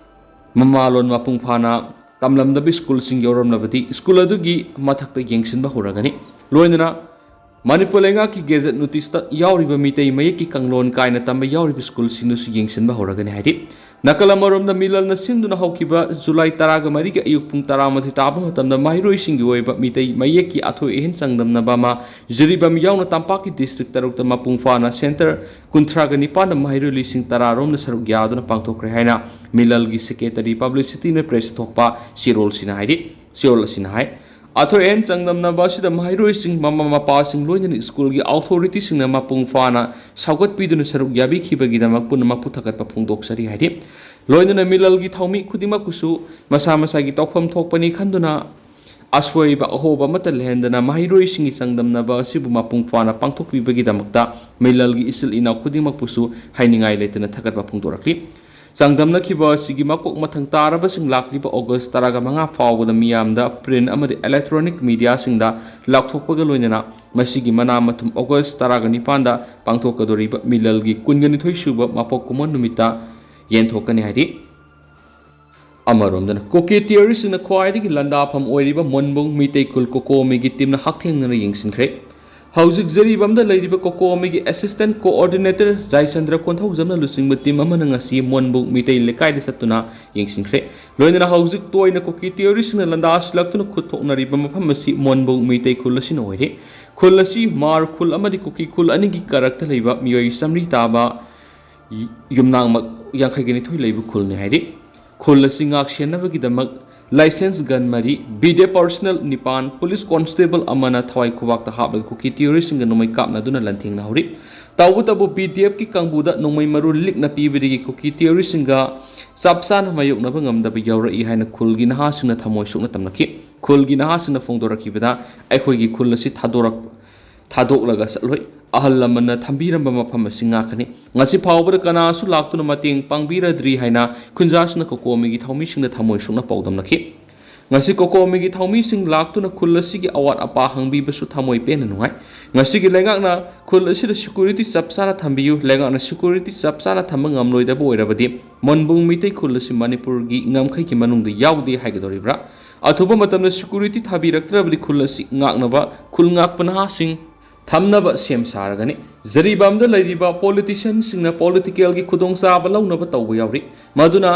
ꯃꯃꯥꯂꯣꯟ ꯃꯄꯨꯡ ꯐꯥꯅ ꯇꯝꯂꯝꯗꯕ ꯁ꯭ꯀꯨꯜꯁꯤꯡ ꯌꯥꯎꯔꯝꯂꯕꯗꯤ ꯁ꯭ꯀꯨꯜ ꯑꯗꯨꯒꯤ ꯃꯊꯛꯇ ꯌꯦꯡꯁꯤꯟꯕ ꯍꯧꯔꯒꯅꯤ꯫ ꯂꯣꯏꯅꯅ ꯃꯅꯤꯄꯨꯔ ꯂꯩꯉꯥꯛꯀꯤ ꯒꯦꯖꯦꯠ ꯅꯣꯇꯤꯁꯇ ꯌꯥꯎꯔꯤꯕ ꯃꯤꯇꯩ ꯃꯌꯦꯛꯀꯤ ꯀꯥꯡꯂꯣꯟ ꯀꯥꯏꯅ ꯇꯝꯕ ꯌꯥꯎꯔꯤꯕ ꯁ꯭ꯀꯨꯜꯁꯤꯡꯗꯨꯁꯨ ꯌꯦꯡꯁꯤꯟꯕ ꯍꯧꯔꯒꯅꯤ ꯍꯥꯏꯔꯤ꯫ ꯅꯥꯀꯜ ꯑꯃꯔꯣꯝꯗ ꯃꯤꯂꯜꯅ ꯁꯤꯟꯗꯨꯅ ꯍꯧꯈꯤꯕ ꯖꯨꯂꯥꯏ ꯇꯔꯥꯒ ꯃꯔꯤꯒꯤ ꯑꯌꯨꯛ ꯄꯨꯡ ꯇꯔꯥꯃꯥꯊꯣꯏ ꯇꯥꯕ ꯃꯇꯝꯗ ꯃꯍꯩꯔꯣꯏꯁꯤꯡꯒꯤ ꯑꯣꯏꯕ ꯃꯤꯇꯩ ꯃꯌꯦꯛꯀꯤ ꯑꯊꯣꯏ ꯑꯍꯦꯟ ꯆꯥꯡꯗꯝꯅꯕ ꯑꯃ ꯖꯤꯔꯤꯕꯥꯝ ꯌꯥꯎꯅ ꯇꯝꯄꯥꯛꯀꯤ ꯗꯤꯁꯇ꯭ꯔꯤꯛ ꯇꯔꯨꯛꯇ ꯃꯄꯨꯡ ꯐꯥꯅ ꯁꯦꯟꯇꯔ ꯀꯨꯟꯊ꯭ꯔꯥꯒ ꯅꯤꯄꯥꯟꯗ ꯃꯍꯩꯔꯣꯏ ꯂꯤꯁꯤꯡ ꯇꯔꯥ ꯔꯣꯝꯅ ꯁꯔꯨꯛ ꯌꯥꯗꯨꯅ ꯄꯥꯡꯊꯣꯛꯈ꯭ꯔꯦ ꯍꯥꯏꯅ ꯃꯤꯂꯜꯒꯤ ꯁꯦꯀ꯭ꯔꯦꯇꯔꯤ ꯄꯕ꯭ꯂꯤꯁꯤꯇꯤꯅ ꯄ꯭ꯔꯦꯁꯇ ꯊꯣꯛꯄ ꯆꯦꯔꯣꯜꯁꯤꯅ ꯍꯥꯏꯔꯤ꯫ ꯆꯦꯔꯣꯜ ꯑꯁꯤꯅ ꯍꯥꯏ, ꯑꯊꯣꯏ ꯑꯍꯦꯟ ꯆꯥꯡꯗꯝꯅꯕ ꯑꯁꯤꯗ ꯃꯍꯩꯔꯣꯏꯁꯤꯡ, ꯃꯃꯥ ꯃꯄꯥꯁꯤꯡ ꯂꯣꯏꯅꯅ ꯁ꯭ꯀꯨꯜꯒꯤ ꯑꯣꯊꯣꯔꯤꯇꯤꯁꯤꯡꯅ ꯃꯄꯨꯡ ꯐꯥꯅ ꯁꯧꯒꯠꯄꯤꯗꯨꯅ ꯁꯔꯨꯛ ꯌꯥꯕꯤꯈꯤꯕꯒꯤꯗꯃꯛ ꯄꯨꯝꯅꯃꯛꯄꯨ ꯊꯥꯒꯠꯄ ꯐꯣꯡꯗꯣꯛꯆꯔꯤ ꯍꯥꯏꯔꯤ꯫ ꯂꯣꯏꯅꯅ ꯃꯤꯂꯜꯒꯤ ꯊꯧꯃꯤ ꯈꯨꯗꯤꯡꯃꯛꯄꯨꯁꯨ ꯃꯁꯥ ꯃꯁꯥꯒꯤ ꯇꯧꯐꯝ ꯊꯣꯛꯄꯅꯤ ꯈꯟꯗꯨꯅ ꯑꯁꯣꯏꯕ ꯑꯍꯣꯕ ꯑꯃꯠꯇ ꯂꯩꯍꯟꯗꯅ ꯃꯍꯩꯔꯣꯏꯁꯤꯡꯒꯤ ꯆꯥꯡꯗꯝꯅꯕ ꯑꯁꯤꯕꯨ ꯃꯄꯨꯡ ꯐꯥꯅ ꯄꯥꯡꯊꯣꯛꯄꯤꯕꯒꯤꯗꯃꯛꯇ ꯃꯤꯂꯜꯒꯤ ꯏꯆꯤꯜ ꯏꯅꯥꯎ ꯈꯨꯗꯤꯡꯃꯛꯄꯨꯁꯨ ꯍꯥꯏꯅꯤꯡꯉꯥꯏ ꯂꯩꯇꯅ ꯊꯥꯒꯠꯄ ꯐꯣꯡꯗꯣꯔꯛꯂꯤ꯫ ꯆꯥꯡꯗꯝꯅꯈꯤꯕ ꯑꯁꯤꯒꯤ ꯃꯀꯣꯛ ꯃꯊꯪ ꯇꯥꯔꯕꯁꯤꯡ ꯂꯥꯛꯂꯤꯕ ꯑꯣꯒꯁ ꯇꯔꯥꯒ ꯃꯉꯥ ꯐꯥꯎꯕꯗ ꯃꯤꯌꯥꯝꯗ print ꯑꯃꯗꯤ electronic mediaꯁꯤꯡꯗ ꯂꯥꯎꯊꯣꯛꯄꯒ ꯂꯣꯏꯅꯅ ꯃꯁꯤꯒꯤ ꯃꯅꯥ ꯃꯊꯨꯝ ꯑꯣꯒꯁ ꯇꯔꯥꯒ ꯅꯤꯄꯥꯟꯗ ꯄꯥꯡꯊꯣꯛꯀꯗꯧꯔꯤꯕ ꯃꯤꯂꯜꯒꯤ ꯀꯨꯟꯒ ꯅꯤꯊꯣꯏ ꯁꯨꯕ ꯃꯄꯣꯛ ꯀꯨꯝꯑꯣꯟ ꯅꯨꯃꯤꯠꯇ ꯌꯦꯟꯊꯣꯛꯀꯅꯤ ꯍꯥꯏꯔꯤ꯫ ꯑꯃꯔꯣꯝꯗꯅ ꯀꯨꯀꯤ ꯇꯤꯑꯣꯔꯤꯁꯁꯤꯡꯅ ꯈ꯭ꯋꯥꯏꯗꯒꯤ ꯂꯥꯟꯗꯥꯐꯝ ꯑꯣꯏꯔꯤꯕ ꯃꯣꯟꯕꯨꯡ ꯃꯤꯇꯩ ꯈꯨꯜ ꯀꯣꯀꯣꯃꯤꯒꯤ ꯇꯤꯝꯅ ꯍꯛꯊꯦꯡꯅꯅ ꯌꯦꯡꯁꯤꯟꯈ꯭ꯔꯦ꯫ ꯍꯧꯖꯤꯛ ꯖꯔꯤꯕꯥꯝꯗ ꯂꯩꯔꯤꯕ ꯀꯣꯀꯣꯃꯤꯒꯤ assistant coordinator ꯖꯥꯏꯆꯟꯗ꯭ꯔ ꯀꯣꯟꯊꯧꯖꯝꯅ ꯂꯨꯆꯤꯡꯕ ꯇꯤꯝ ꯑꯃꯅ ꯉꯁꯤ ꯃꯣꯟꯕꯨꯡ ꯃꯤꯇꯩ ꯂꯩꯀꯥꯏꯗ ꯆꯠꯇꯨꯅ ꯌꯦꯡꯁꯤꯟꯈ꯭ꯔꯦ꯫ ꯂꯣꯏꯅꯅ ꯍꯧꯖꯤꯛ ꯇꯣꯏꯅ ꯀꯨꯀꯤ ꯇꯤꯑꯣꯔꯤꯁꯁꯤꯡꯅ ꯂꯥꯟꯗꯥꯁꯤꯜꯂꯛꯇꯨꯅ ꯈꯨꯠ ꯊꯣꯛꯅꯔꯤꯕ ꯃꯐꯝ ꯑꯁꯤ ꯃꯣꯟꯕꯨꯡ ꯃꯤꯇꯩ ꯈꯨꯜ ꯑꯁꯤꯅ ꯑꯣꯏꯔꯦ꯫ ꯈꯨꯜ ꯑꯁꯤ ꯃꯥꯔ ꯈꯨꯜ ꯑꯃꯗꯤ ꯀꯨꯀꯤ ꯈꯨꯜ ꯑꯅꯤꯒꯤ ꯀꯔꯛꯇ ꯂꯩꯕ ꯃꯤꯑꯣꯏ ꯆꯥꯃꯔꯤ ꯇꯥꯕ ꯌꯨꯝꯅꯥꯛꯃꯛ ꯌꯥꯡꯈꯩꯒ ꯅꯤꯊꯣꯏ ꯂꯩꯕ ꯈꯨꯜꯅꯤ ꯍꯥꯏꯔꯤ꯫ ꯈꯨꯜ ꯑꯁꯤ ꯉꯥꯛ ꯁꯦꯟꯅꯕꯒꯤꯗꯃꯛ licensed gun ꯃꯔꯤ, BDF personnel ꯅꯤꯄꯥꯟ, police constable ꯑꯃꯅ ꯊꯋꯥꯏ ꯈꯨꯕꯥꯛꯇ ꯍꯥꯞꯂꯒ ꯀꯨꯀꯤ ꯇꯤꯑꯣꯔꯤꯁꯁꯤꯡꯒ ꯅꯣꯡꯃꯩ ꯀꯥꯞꯅꯗꯨꯅ ꯂꯥꯟꯊꯦꯡꯅꯍꯧꯔꯤ꯫ ꯇꯧꯕꯇꯕꯨ BDFꯀꯤ ꯀꯥꯡꯕꯨꯗ ꯅꯣꯡꯃꯩ ꯃꯔꯨ ꯂꯤꯛꯅ ꯄꯤꯕꯗꯒꯤ ꯀꯨꯀꯤ ꯇꯤꯑꯣꯔꯤꯁꯁꯤꯡꯒ ꯆꯞ ꯆꯥꯅ ꯃꯥꯌꯣꯛꯅꯕ ꯉꯝꯗꯕ ꯌꯥꯎꯔꯛꯏ ꯍꯥꯏꯅ ꯈꯨꯜꯒꯤ ꯅꯍꯥꯁꯤꯡꯅ ꯊꯃꯣꯏ ꯁꯣꯛꯅ ꯇꯝꯂꯛꯈꯤ꯫ ꯈꯨꯜꯒꯤ ꯅꯍꯥꯁꯤꯡꯅ ꯐꯣꯡꯗꯣꯔꯛꯈꯤꯕꯗ, ꯑꯩꯈꯣꯏꯒꯤ ꯈꯨꯜ ꯑꯁꯤ ꯊꯥꯗꯣꯔꯛ-, ꯊꯥꯗꯣꯛꯂꯒ ꯆꯠꯂꯣꯏ꯫ ꯑꯍꯜ ꯂꯃꯟꯅ ꯊꯝꯕꯤꯔꯝꯕ ꯃꯐꯝ ꯑꯁꯤ ꯉꯥꯛꯀꯅꯤ꯫ ꯉꯁꯤ ꯐꯥꯎꯕꯗ ꯀꯅꯥꯁꯨ ꯂꯥꯛꯇꯨꯅ ꯃꯇꯦꯡ ꯄꯥꯡꯕꯤꯔꯗ꯭ꯔꯤ ꯍꯥꯏꯅ ꯈꯨꯟꯖꯥꯁꯤꯡꯅ ꯀꯣꯀꯣꯃꯤꯒꯤ ꯊꯧꯃꯤꯁꯤꯡꯗ ꯊꯃꯣꯏ ꯁꯣꯛꯅ ꯄꯥꯎꯗꯝꯂꯛꯈꯤ꯫ ꯉꯁꯤ ꯀꯣꯀꯣꯃꯤꯒꯤ ꯊꯧꯃꯤꯁꯤꯡ ꯂꯥꯛꯇꯨꯅ ꯈꯨꯜ ꯑꯁꯤꯒꯤ ꯑꯋꯥꯠ ꯑꯄꯥ ꯍꯪꯕꯤꯕꯁꯨ ꯊꯃꯣꯏ ꯄꯦꯟꯅ ꯅꯨꯡꯉꯥꯏ꯫ ꯉꯁꯤꯒꯤ ꯂꯩꯉꯥꯛꯅ ꯈꯨꯜ ꯑꯁꯤꯗ security ꯆꯞ ꯆꯥꯅ ꯊꯝꯕꯤꯌꯨ꯫ ꯂꯩꯉꯥꯛꯅ security ꯆꯞ ꯆꯥꯅ ꯊꯝꯕ ꯉꯝꯂꯣꯏꯗꯕ ꯑꯣꯏꯔꯕꯗꯤ ꯃꯣꯟꯕꯨꯡ ꯃꯤꯇꯩ ꯈꯨꯜ ꯑꯁꯤ ꯃꯅꯤꯄꯨꯔꯒꯤ ꯉꯝꯈꯩꯒꯤ ꯃꯅꯨꯡꯗ ꯌꯥꯎꯗꯦ ꯍꯥꯏꯒꯗꯧꯔꯤꯕ꯭ꯔꯥ? ꯑꯊꯨꯕ ꯃꯇꯝꯗ security ꯊꯥꯕꯤꯔꯛꯇ꯭ꯔꯕꯗꯤ ꯈꯨꯜ ꯑꯁꯤ ꯉꯥꯛꯅꯕ, ꯈꯨꯜ ꯉꯥꯛꯄ ꯅꯍꯥꯁꯤꯡ ꯊꯝꯅꯕ ꯁꯦꯝ ꯁꯥꯔꯒꯅꯤ꯫ ꯖꯔꯤꯕꯥꯝꯗ ꯂꯩꯔꯤꯕ politicianꯁꯤꯡꯅ politicalꯒꯤ ꯈꯨꯗꯣꯡꯆꯥꯕ ꯂꯧꯅꯕ ꯇꯧꯕ ꯌꯥꯎꯔꯤ꯫ ꯃꯗꯨꯅ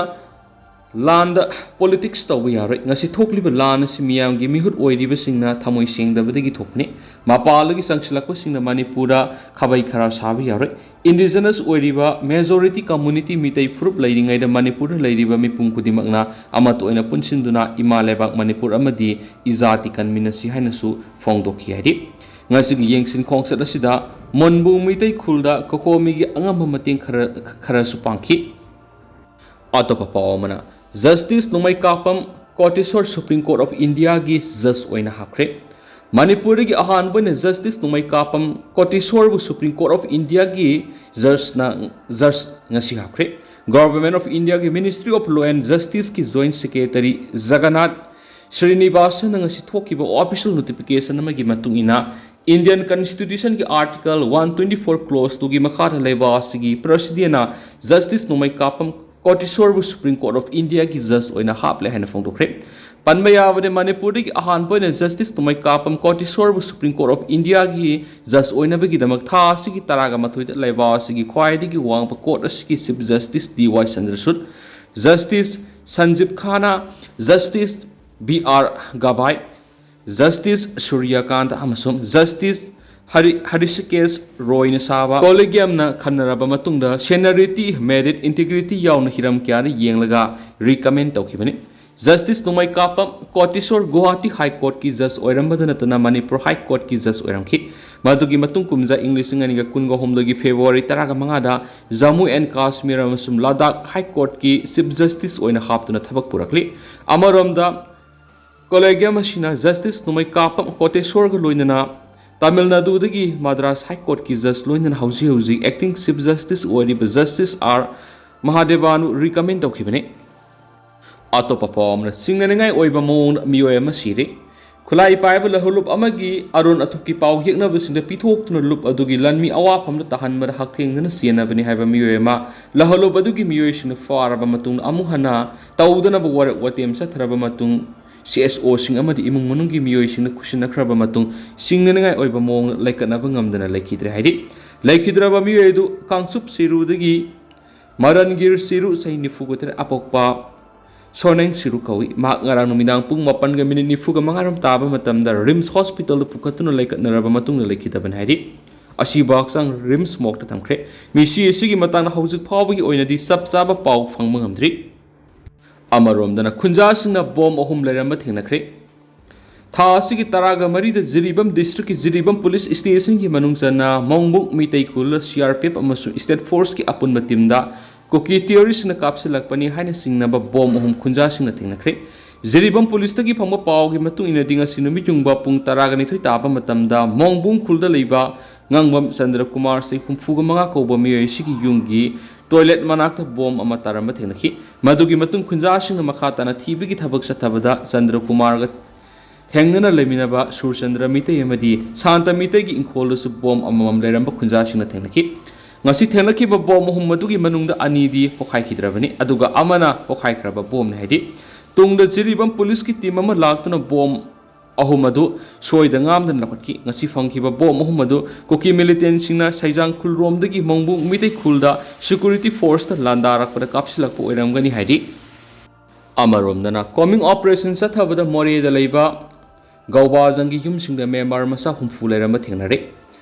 ꯂꯥꯟꯗ politics ꯇꯧꯕ ꯌꯥꯔꯣꯏ꯫ ꯉꯁꯤ ꯊꯣꯛꯂꯤꯕ ꯂꯥꯟ ꯑꯁꯤ ꯃꯤꯌꯥꯝꯒꯤ ꯃꯤꯍꯨꯠ ꯑꯣꯏꯔꯤꯕꯁꯤꯡꯅ ꯊꯃꯣꯏ ꯁꯦꯡꯗꯕꯗꯒꯤ ꯊꯣꯛꯄꯅꯤ꯫ ꯃꯄꯥꯟꯗꯒꯤ ꯆꯪꯁꯤꯜꯂꯛꯄꯁꯤꯡꯅ ꯃꯅꯤꯄꯨꯔꯗ ꯈꯥꯕꯩ ꯈꯔ ꯁꯥꯕ ꯌꯥꯔꯣꯏ꯫ Indigenous ꯑꯣꯏꯔꯤꯕ majority community ꯃꯤꯇꯩ ꯐꯨꯔꯨꯞ ꯂꯩꯔꯤꯉꯩꯗ ꯃꯅꯤꯄꯨꯔꯗ ꯂꯩꯔꯤꯕ ꯃꯤꯄꯨꯝ ꯈꯨꯗꯤꯡꯃꯛꯅ ꯑꯃꯠꯇ ꯑꯣꯏꯅ ꯄꯨꯟꯁꯤꯟꯗꯨꯅ ꯏꯃꯥ ꯂꯩꯕꯥꯛ ꯃꯅꯤꯄꯨꯔ ꯑꯃꯗꯤ ꯏꯖꯥꯇꯤ ꯀꯟꯃꯤꯟꯅꯁꯤ ꯍꯥꯏꯅꯁꯨ ꯐꯣꯡꯗꯣꯛꯈꯤ ꯍꯥꯏꯔꯤ꯫ ꯉꯁꯤꯒꯤ ꯌꯦꯡꯁꯤꯟ ꯈꯣꯡꯆꯠ ꯑꯁꯤꯗ ꯃꯣꯟꯕꯨꯡ ꯃꯤꯇꯩ ꯈꯨꯜꯗ ꯀꯣꯀꯣꯃꯤꯒꯤ ꯑꯉꯝꯕ ꯃꯇꯦꯡ ꯈꯔ, ꯈꯔꯁꯨ ꯄꯥꯡꯈꯤ꯫ ꯑꯇꯣꯞꯄ ꯄꯥꯎ ꯑꯃꯅ, Justice ꯅꯣꯡꯃꯩꯀꯥꯄꯝ ꯀꯣꯇꯦꯁꯣꯔ Supreme Court of Indiaꯒꯤ judge ꯑꯣꯏꯅ ꯍꯥꯞꯈ꯭ꯔꯦ꯫ ꯃꯅꯤꯄꯨꯔꯗꯒꯤ ꯑꯍꯥꯟꯕ ꯑꯣꯏꯅ Justice ꯅꯣꯡꯃꯩꯀꯥꯄꯝ ꯀꯣꯇꯦꯁꯣꯔꯕꯨ Supreme Court of Indiaꯒꯤ judgeꯅ, judge ꯉꯁꯤ ꯍꯥꯞꯈ꯭ꯔꯦ꯫ Government of Indiaꯒꯤ Ministry of Law and Justiceꯀꯤ Joint Secretary Jagannath ꯁ꯭ꯔꯤꯅꯤꯕꯥꯁꯟꯅ ꯉꯁꯤ ꯊꯣꯛꯈꯤꯕ official notification ꯑꯃꯒꯤ ꯃꯇꯨꯡ ꯏꯟꯅ, Indian Constitutionꯒꯤ Article one twenty four Clause twoꯒꯤ ꯃꯈꯥꯗ ꯂꯩꯕꯥꯛ ꯑꯁꯤꯒꯤ Presidentꯅ Justice ꯅꯣꯡꯃꯩꯀꯥꯄꯝ ꯀꯣꯇꯦꯁꯣꯔꯕꯨ Supreme Court of Indiaꯒꯤ Judge ꯑꯣꯏꯅ ꯍꯥꯞꯂꯦ ꯍꯥꯏꯅ ꯐꯣꯡꯗꯣꯛꯈ꯭ꯔꯦ꯫ ꯄꯟꯕ ꯌꯥꯕꯗꯤ, ꯃꯅꯤꯄꯨꯔꯗꯒꯤ ꯑꯍꯥꯟꯕ ꯑꯣꯏꯅ Justice ꯅꯣꯡꯃꯩꯀꯥꯄꯝ ꯀꯣꯇꯦꯁꯣꯔꯕꯨ Supreme Court of Indiaꯒꯤ Judge ꯑꯣꯏꯅꯕꯒꯤꯗꯃꯛ ꯊꯥ ꯑꯁꯤꯒꯤ ꯇꯔꯥꯒ ꯃꯥꯊꯣꯏꯗ ꯂꯩꯕꯥꯛ ꯑꯁꯤꯒꯤ ꯈ꯭ꯋꯥꯏꯗꯒꯤ ꯋꯥꯡꯕ court ꯑꯁꯤꯒꯤ Chief Justice D Y Chandrachud, Justice Sanjiv Khanna, Justice B R Gavai, Justice Suryakant ꯑꯃꯁꯨꯡ Justice ꯍꯔꯤ-, ꯍ꯭ꯔꯤꯁꯤꯀꯦꯁ ꯔꯣꯏꯅ ꯁꯥꯕ collegiumꯅ ꯈꯟꯅꯔꯕ ꯃꯇꯨꯡꯗ seniority, merit, integrity ꯌꯥꯎꯅ ꯍꯤꯔꯝ ꯀꯌꯥꯗ ꯌꯦꯡꯂꯒ recommend ꯇꯧꯈꯤꯕꯅꯤ꯫ Justice ꯅꯣꯡꯃꯩꯀꯥꯄꯝ ꯀꯣꯇꯦꯁꯣꯔ ꯒꯨꯋꯥꯍꯥꯇꯤ High Courtꯀꯤ Judge ꯑꯣꯏꯔꯝꯕꯗ ꯅꯠꯇꯅ ꯃꯅꯤꯄꯨꯔ High Courtꯀꯤ Judge ꯑꯣꯏꯔꯝꯈꯤ꯫ ꯃꯗꯨꯒꯤ ꯃꯇꯨꯡ ꯀꯨꯝꯖꯥ ꯏꯪ ꯂꯤꯁꯤꯡ ꯑꯅꯤꯒ ꯀꯨꯟꯒ ꯍꯨꯝꯗꯣꯏꯒꯤ February ꯇꯔꯥꯒ ꯃꯉꯥꯗ Jammu and Kashmir ꯑꯃꯁꯨꯡ ꯂꯗꯥꯈ High Courtꯀꯤ Chief Justice ꯑꯣꯏꯅ ꯍꯥꯞꯇꯨꯅ ꯊꯕꯛ ꯄꯨꯔꯛꯂꯤ꯫ ꯑꯃꯔꯣꯝꯗ, collegium ꯑꯁꯤꯅ Justice ꯅꯣꯡꯃꯩꯀꯥꯄꯝ ꯀꯣꯇꯦꯁꯣꯔꯒ ꯂꯣꯏꯅꯅ ꯇꯥꯃꯤꯜ ꯅꯥꯗꯨꯗꯒꯤ ꯃꯗ꯭ꯔꯥꯁ High Courtꯀꯤ Judge ꯂꯣꯏꯅꯅ ꯍꯧꯖꯤꯛ ꯍꯧꯖꯤꯛ Acting Chief Justice ꯑꯣꯏꯔꯤꯕ Justice ꯑꯥꯔ ꯃꯍꯥꯗꯦꯕꯟꯕꯨ recommend ꯇꯧꯈꯤꯕꯅꯤ꯫ ꯑꯇꯣꯞꯄ ꯄꯥꯎ ꯑꯃꯅ, ꯆꯤꯡꯅꯅꯤꯡꯉꯥꯏ ꯑꯣꯏꯕ ꯃꯑꯣꯡꯗ ꯃꯤꯑꯣꯏ ꯑꯃ ꯁꯤꯔꯦ꯫ ꯈꯨꯠꯂꯥꯏ ꯄꯥꯏꯕ ꯂꯍꯂꯨꯞ ꯑꯃꯒꯤ ꯑꯔꯣꯟ ꯑꯊꯨꯞꯀꯤ ꯄꯥꯎ ꯌꯦꯛꯅꯕꯁꯤꯡꯗ ꯄꯤꯊꯣꯛꯇꯨꯅ ꯂꯨꯞ ꯑꯗꯨꯒꯤ ꯂꯟꯃꯤ ꯑꯋꯥꯐꯝꯗ ꯇꯥꯍꯟꯕꯗ ꯍꯛꯊꯦꯡꯅꯅ ꯆꯦꯟꯅꯕꯅꯤ ꯍꯥꯏꯕ ꯃꯤꯑꯣꯏ ꯑꯃ ꯂꯍꯂꯨꯞ ꯑꯗꯨꯒꯤ ꯃꯤꯑꯣꯏꯁꯤꯡꯅ ꯐꯥꯔꯕ ꯃꯇꯨꯡꯗ ꯑꯃꯨꯛ ꯍꯟꯅ ꯇꯧꯗꯅꯕ ꯋꯥꯔꯦꯞ ꯋꯥꯇꯦꯝ ꯆꯠꯊꯔꯕ ꯃꯇꯨꯡ, ꯁꯤ ꯑꯦꯁ ꯑꯣꯁꯤꯡ ꯑꯃꯗꯤ ꯏꯃꯨꯡ ꯃꯅꯨꯡꯒꯤ ꯃꯤꯑꯣꯏꯁꯤꯡꯅ ꯈꯨꯠꯁꯤꯟꯅꯈ꯭ꯔꯕ ꯃꯇꯨꯡ, ꯆꯤꯡꯅꯅꯤꯡꯉꯥꯏ ꯑꯣꯏꯕ ꯃꯑꯣꯡꯗ ꯂꯩꯀꯠꯅꯕ ꯉꯝꯗꯅ ꯂꯩꯈꯤꯗ꯭ꯔꯦ ꯍꯥꯏꯔꯤ꯫ ꯂꯩꯈꯤꯗ꯭ꯔꯕ ꯃꯤꯑꯣꯏ ꯑꯗꯨ ꯀꯥꯡꯆꯨꯞ ꯆꯤꯔꯨꯗꯒꯤ ꯃꯔꯟꯒꯤꯔ ꯆꯤꯔꯨ, ꯆꯍꯤ ꯅꯤꯐꯨꯒ ꯇꯔꯦꯠ, ꯑꯄꯣꯛꯄ ꯁꯣꯔꯅꯦꯡ ꯆꯤꯔꯨ ꯀꯧꯏ꯫ ꯃꯍꯥꯛ ꯉꯔꯥꯡ ꯅꯨꯃꯤꯗꯥꯡ ꯄꯨꯡ ꯃꯥꯄꯟꯒ ꯃꯤꯅꯤꯠ ꯅꯤꯐꯨꯒ ꯃꯉꯥꯔꯣꯝ ꯇꯥꯕ ꯃꯇꯝꯗ ꯔꯤꯝꯁ ꯍꯣꯁꯄꯤꯇꯥꯜꯗ ꯄꯨꯈꯠꯇꯨꯅ ꯂꯩꯀꯠꯅꯔꯕ ꯃꯇꯨꯡꯗ ꯂꯩꯈꯤꯗꯕꯅꯤ ꯍꯥꯏꯔꯤ꯫ ꯑꯁꯤꯕꯨ ꯍꯛꯆꯥꯡ ꯔꯤꯝꯁ ꯃꯣꯔꯒꯇ ꯊꯝꯈ꯭ꯔꯦ꯫ ꯃꯤꯁꯤ ꯑꯁꯤꯒꯤ ꯃꯇꯥꯡꯗ ꯍꯧꯖꯤꯛ ꯐꯥꯎꯕꯒꯤ ꯑꯣꯏꯅꯗꯤ ꯆꯞ ꯆꯥꯕ ꯄꯥꯎ ꯐꯪꯕ ꯉꯝꯗ꯭ꯔꯤ꯫ ꯑꯃꯔꯣꯝꯗꯅ, ꯈꯨꯟꯖꯥꯁꯤꯡꯅ ꯕꯣꯝ ꯑꯍꯨꯝ ꯂꯩꯔꯝꯕ ꯊꯦꯡꯅꯈ꯭ꯔꯦ꯫ ꯊꯥ ꯑꯁꯤꯒꯤ ꯇꯔꯥꯒ ꯃꯔꯤꯗ ꯖꯤꯔꯤꯕꯥꯝ ꯗꯤꯁꯇ꯭ꯔꯤꯛꯀꯤ ꯖꯤꯔꯤꯕꯥꯝ ꯄꯨꯂꯤꯁ ꯁ꯭ꯇꯦꯁꯟꯒꯤ ꯃꯅꯨꯡ ꯆꯟꯅ ꯃꯣꯡꯕꯨꯡ ꯃꯤꯇꯩ ꯈꯨꯜꯗ ꯁꯤ ꯑꯥꯔ ꯄꯤ ꯑꯦꯐ ꯑꯃꯁꯨꯡ ꯁ꯭ꯇꯦꯠ ꯐꯣꯔꯁꯀꯤ ꯑꯄꯨꯟꯕ ꯇꯤꯝꯗ ꯀꯨꯀꯤ ꯇꯦꯔꯣꯔꯤꯁ꯭ꯠꯅ ꯀꯥꯞꯁꯤꯜꯂꯛꯄꯅꯤ ꯍꯥꯏꯅ ꯆꯤꯡꯅꯕ ꯕꯣꯝ ꯑꯍꯨꯝ ꯈꯨꯟꯖꯥꯁꯤꯡꯅ ꯊꯦꯡꯅꯈ꯭ꯔꯦ꯫ ꯖꯤꯔꯤꯕꯥꯝ ꯄꯨꯂꯤꯁꯇꯒꯤ ꯐꯪꯕ ꯄꯥꯎꯒꯤ ꯃꯇꯨꯡ ꯏꯟꯅꯗꯤ, ꯉꯁꯤ ꯅꯨꯃꯤꯠ ꯌꯨꯡꯕ ꯄꯨꯡ ꯇꯔꯥꯒ ꯅꯤꯊꯣꯏ ꯇꯥꯕ ꯃꯇꯝꯗ ꯃꯣꯡꯕꯨꯡ ꯈꯨꯜꯗ ꯂꯩꯕ ꯉꯥꯡꯕꯝ ꯆꯟꯗ꯭ꯔ ꯀꯨꯃꯥꯔ, ꯆꯍꯤ ꯍꯨꯝꯐꯨꯒ ꯃꯉꯥ ꯀꯧꯕ ꯃꯤꯑꯣꯏ ꯑꯁꯤꯒꯤ ꯌꯨꯝꯒꯤ ꯇꯣꯏꯂꯦꯠ ꯃꯅꯥꯛꯇ ꯕꯣꯝ ꯑꯃ ꯇꯥꯔꯝꯕ ꯊꯦꯡꯅꯈꯤ꯫ ꯃꯗꯨꯒꯤ ꯃꯇꯨꯡ ꯈꯨꯟꯖꯥꯁꯤꯡꯅ ꯃꯈꯥ ꯇꯥꯅ ꯊꯤꯕꯒꯤ ꯊꯕꯛ ꯆꯠꯊꯕꯗ ꯆꯟꯗ꯭ꯔꯀꯨꯃꯥꯔꯒ ꯊꯦꯡꯅꯅ ꯂꯩꯃꯤꯟꯅꯕ ꯁꯨꯔꯆꯟꯗ꯭ꯔ ꯃꯤꯇꯩ ꯑꯃꯗꯤ ꯁꯥꯟꯇ ꯃꯤꯇꯩꯒꯤ ꯏꯪꯈꯣꯜꯗꯁꯨ ꯕꯣꯝ ꯑꯃꯃꯝ ꯂꯩꯔꯝꯕ ꯈꯨꯟꯖꯥꯁꯤꯡꯅ ꯊꯦꯡꯅꯈꯤ꯫ ꯉꯁꯤ ꯊꯦꯡꯅꯈꯤꯕ ꯕꯣꯝ ꯑꯍꯨꯝ ꯑꯗꯨꯒꯤ ꯃꯅꯨꯡꯗ ꯑꯅꯤꯗꯤ ꯄꯣꯈꯥꯏꯈꯤꯗ꯭ꯔꯕꯅꯤ, ꯑꯗꯨꯒ ꯑꯃꯅ ꯄꯣꯈꯥꯏꯈ꯭ꯔꯕ ꯕꯣꯝꯅꯤ ꯍꯥꯏꯗꯤ ꯇꯨꯡꯗ ꯖꯤꯔꯤꯕꯥꯝ ꯄꯨꯂꯤꯁꯀꯤ ꯇꯤꯝ ꯑꯃ ꯂꯥꯛꯇꯨꯅ ꯕꯣꯝ ꯑꯍꯨꯝ ꯑꯗꯨ ꯁꯣꯏꯗ ꯉꯥꯝꯗꯅ ꯂꯧꯈꯠꯈꯤ꯫ ꯉꯁꯤ ꯐꯪꯈꯤꯕ ꯕꯣꯝ ꯑꯍꯨꯝ ꯑꯗꯨ ꯀꯨꯀꯤ ꯃꯤꯂꯤꯇꯦꯟꯁꯤꯡꯅ ꯁꯩꯖꯥꯡ ꯈꯨꯜꯔꯣꯝꯗꯒꯤ ꯃꯣꯡꯕꯨꯡ ꯃꯤꯇꯩ ꯈꯨꯜꯗ ꯁꯦꯀ꯭ꯌꯨꯔꯤꯇꯤ ꯐꯣꯔꯁꯇ ꯂꯥꯟꯗꯥꯔꯛꯄꯗ ꯀꯥꯞꯁꯤꯜꯂꯛꯄ ꯑꯣꯏꯔꯝꯒꯅꯤ ꯍꯥꯏꯗꯤ꯫ ꯑꯃꯔꯣꯝꯗꯅ ꯀꯣꯃꯤꯡ ꯑꯣꯄꯔꯦꯁꯟ ꯆꯠꯊꯕꯗ ꯃꯣꯔꯦꯗ ꯂꯩꯕ ꯒꯧꯕꯥꯖꯪꯒꯤ ꯌꯨꯝꯁꯤꯡꯗ ꯃ꯭ꯌꯥꯟꯃꯥꯔ ꯃꯆꯥ ꯍꯨꯝꯐꯨ ꯂꯩꯔꯝꯕ ꯊꯦꯡꯅꯔꯦ꯫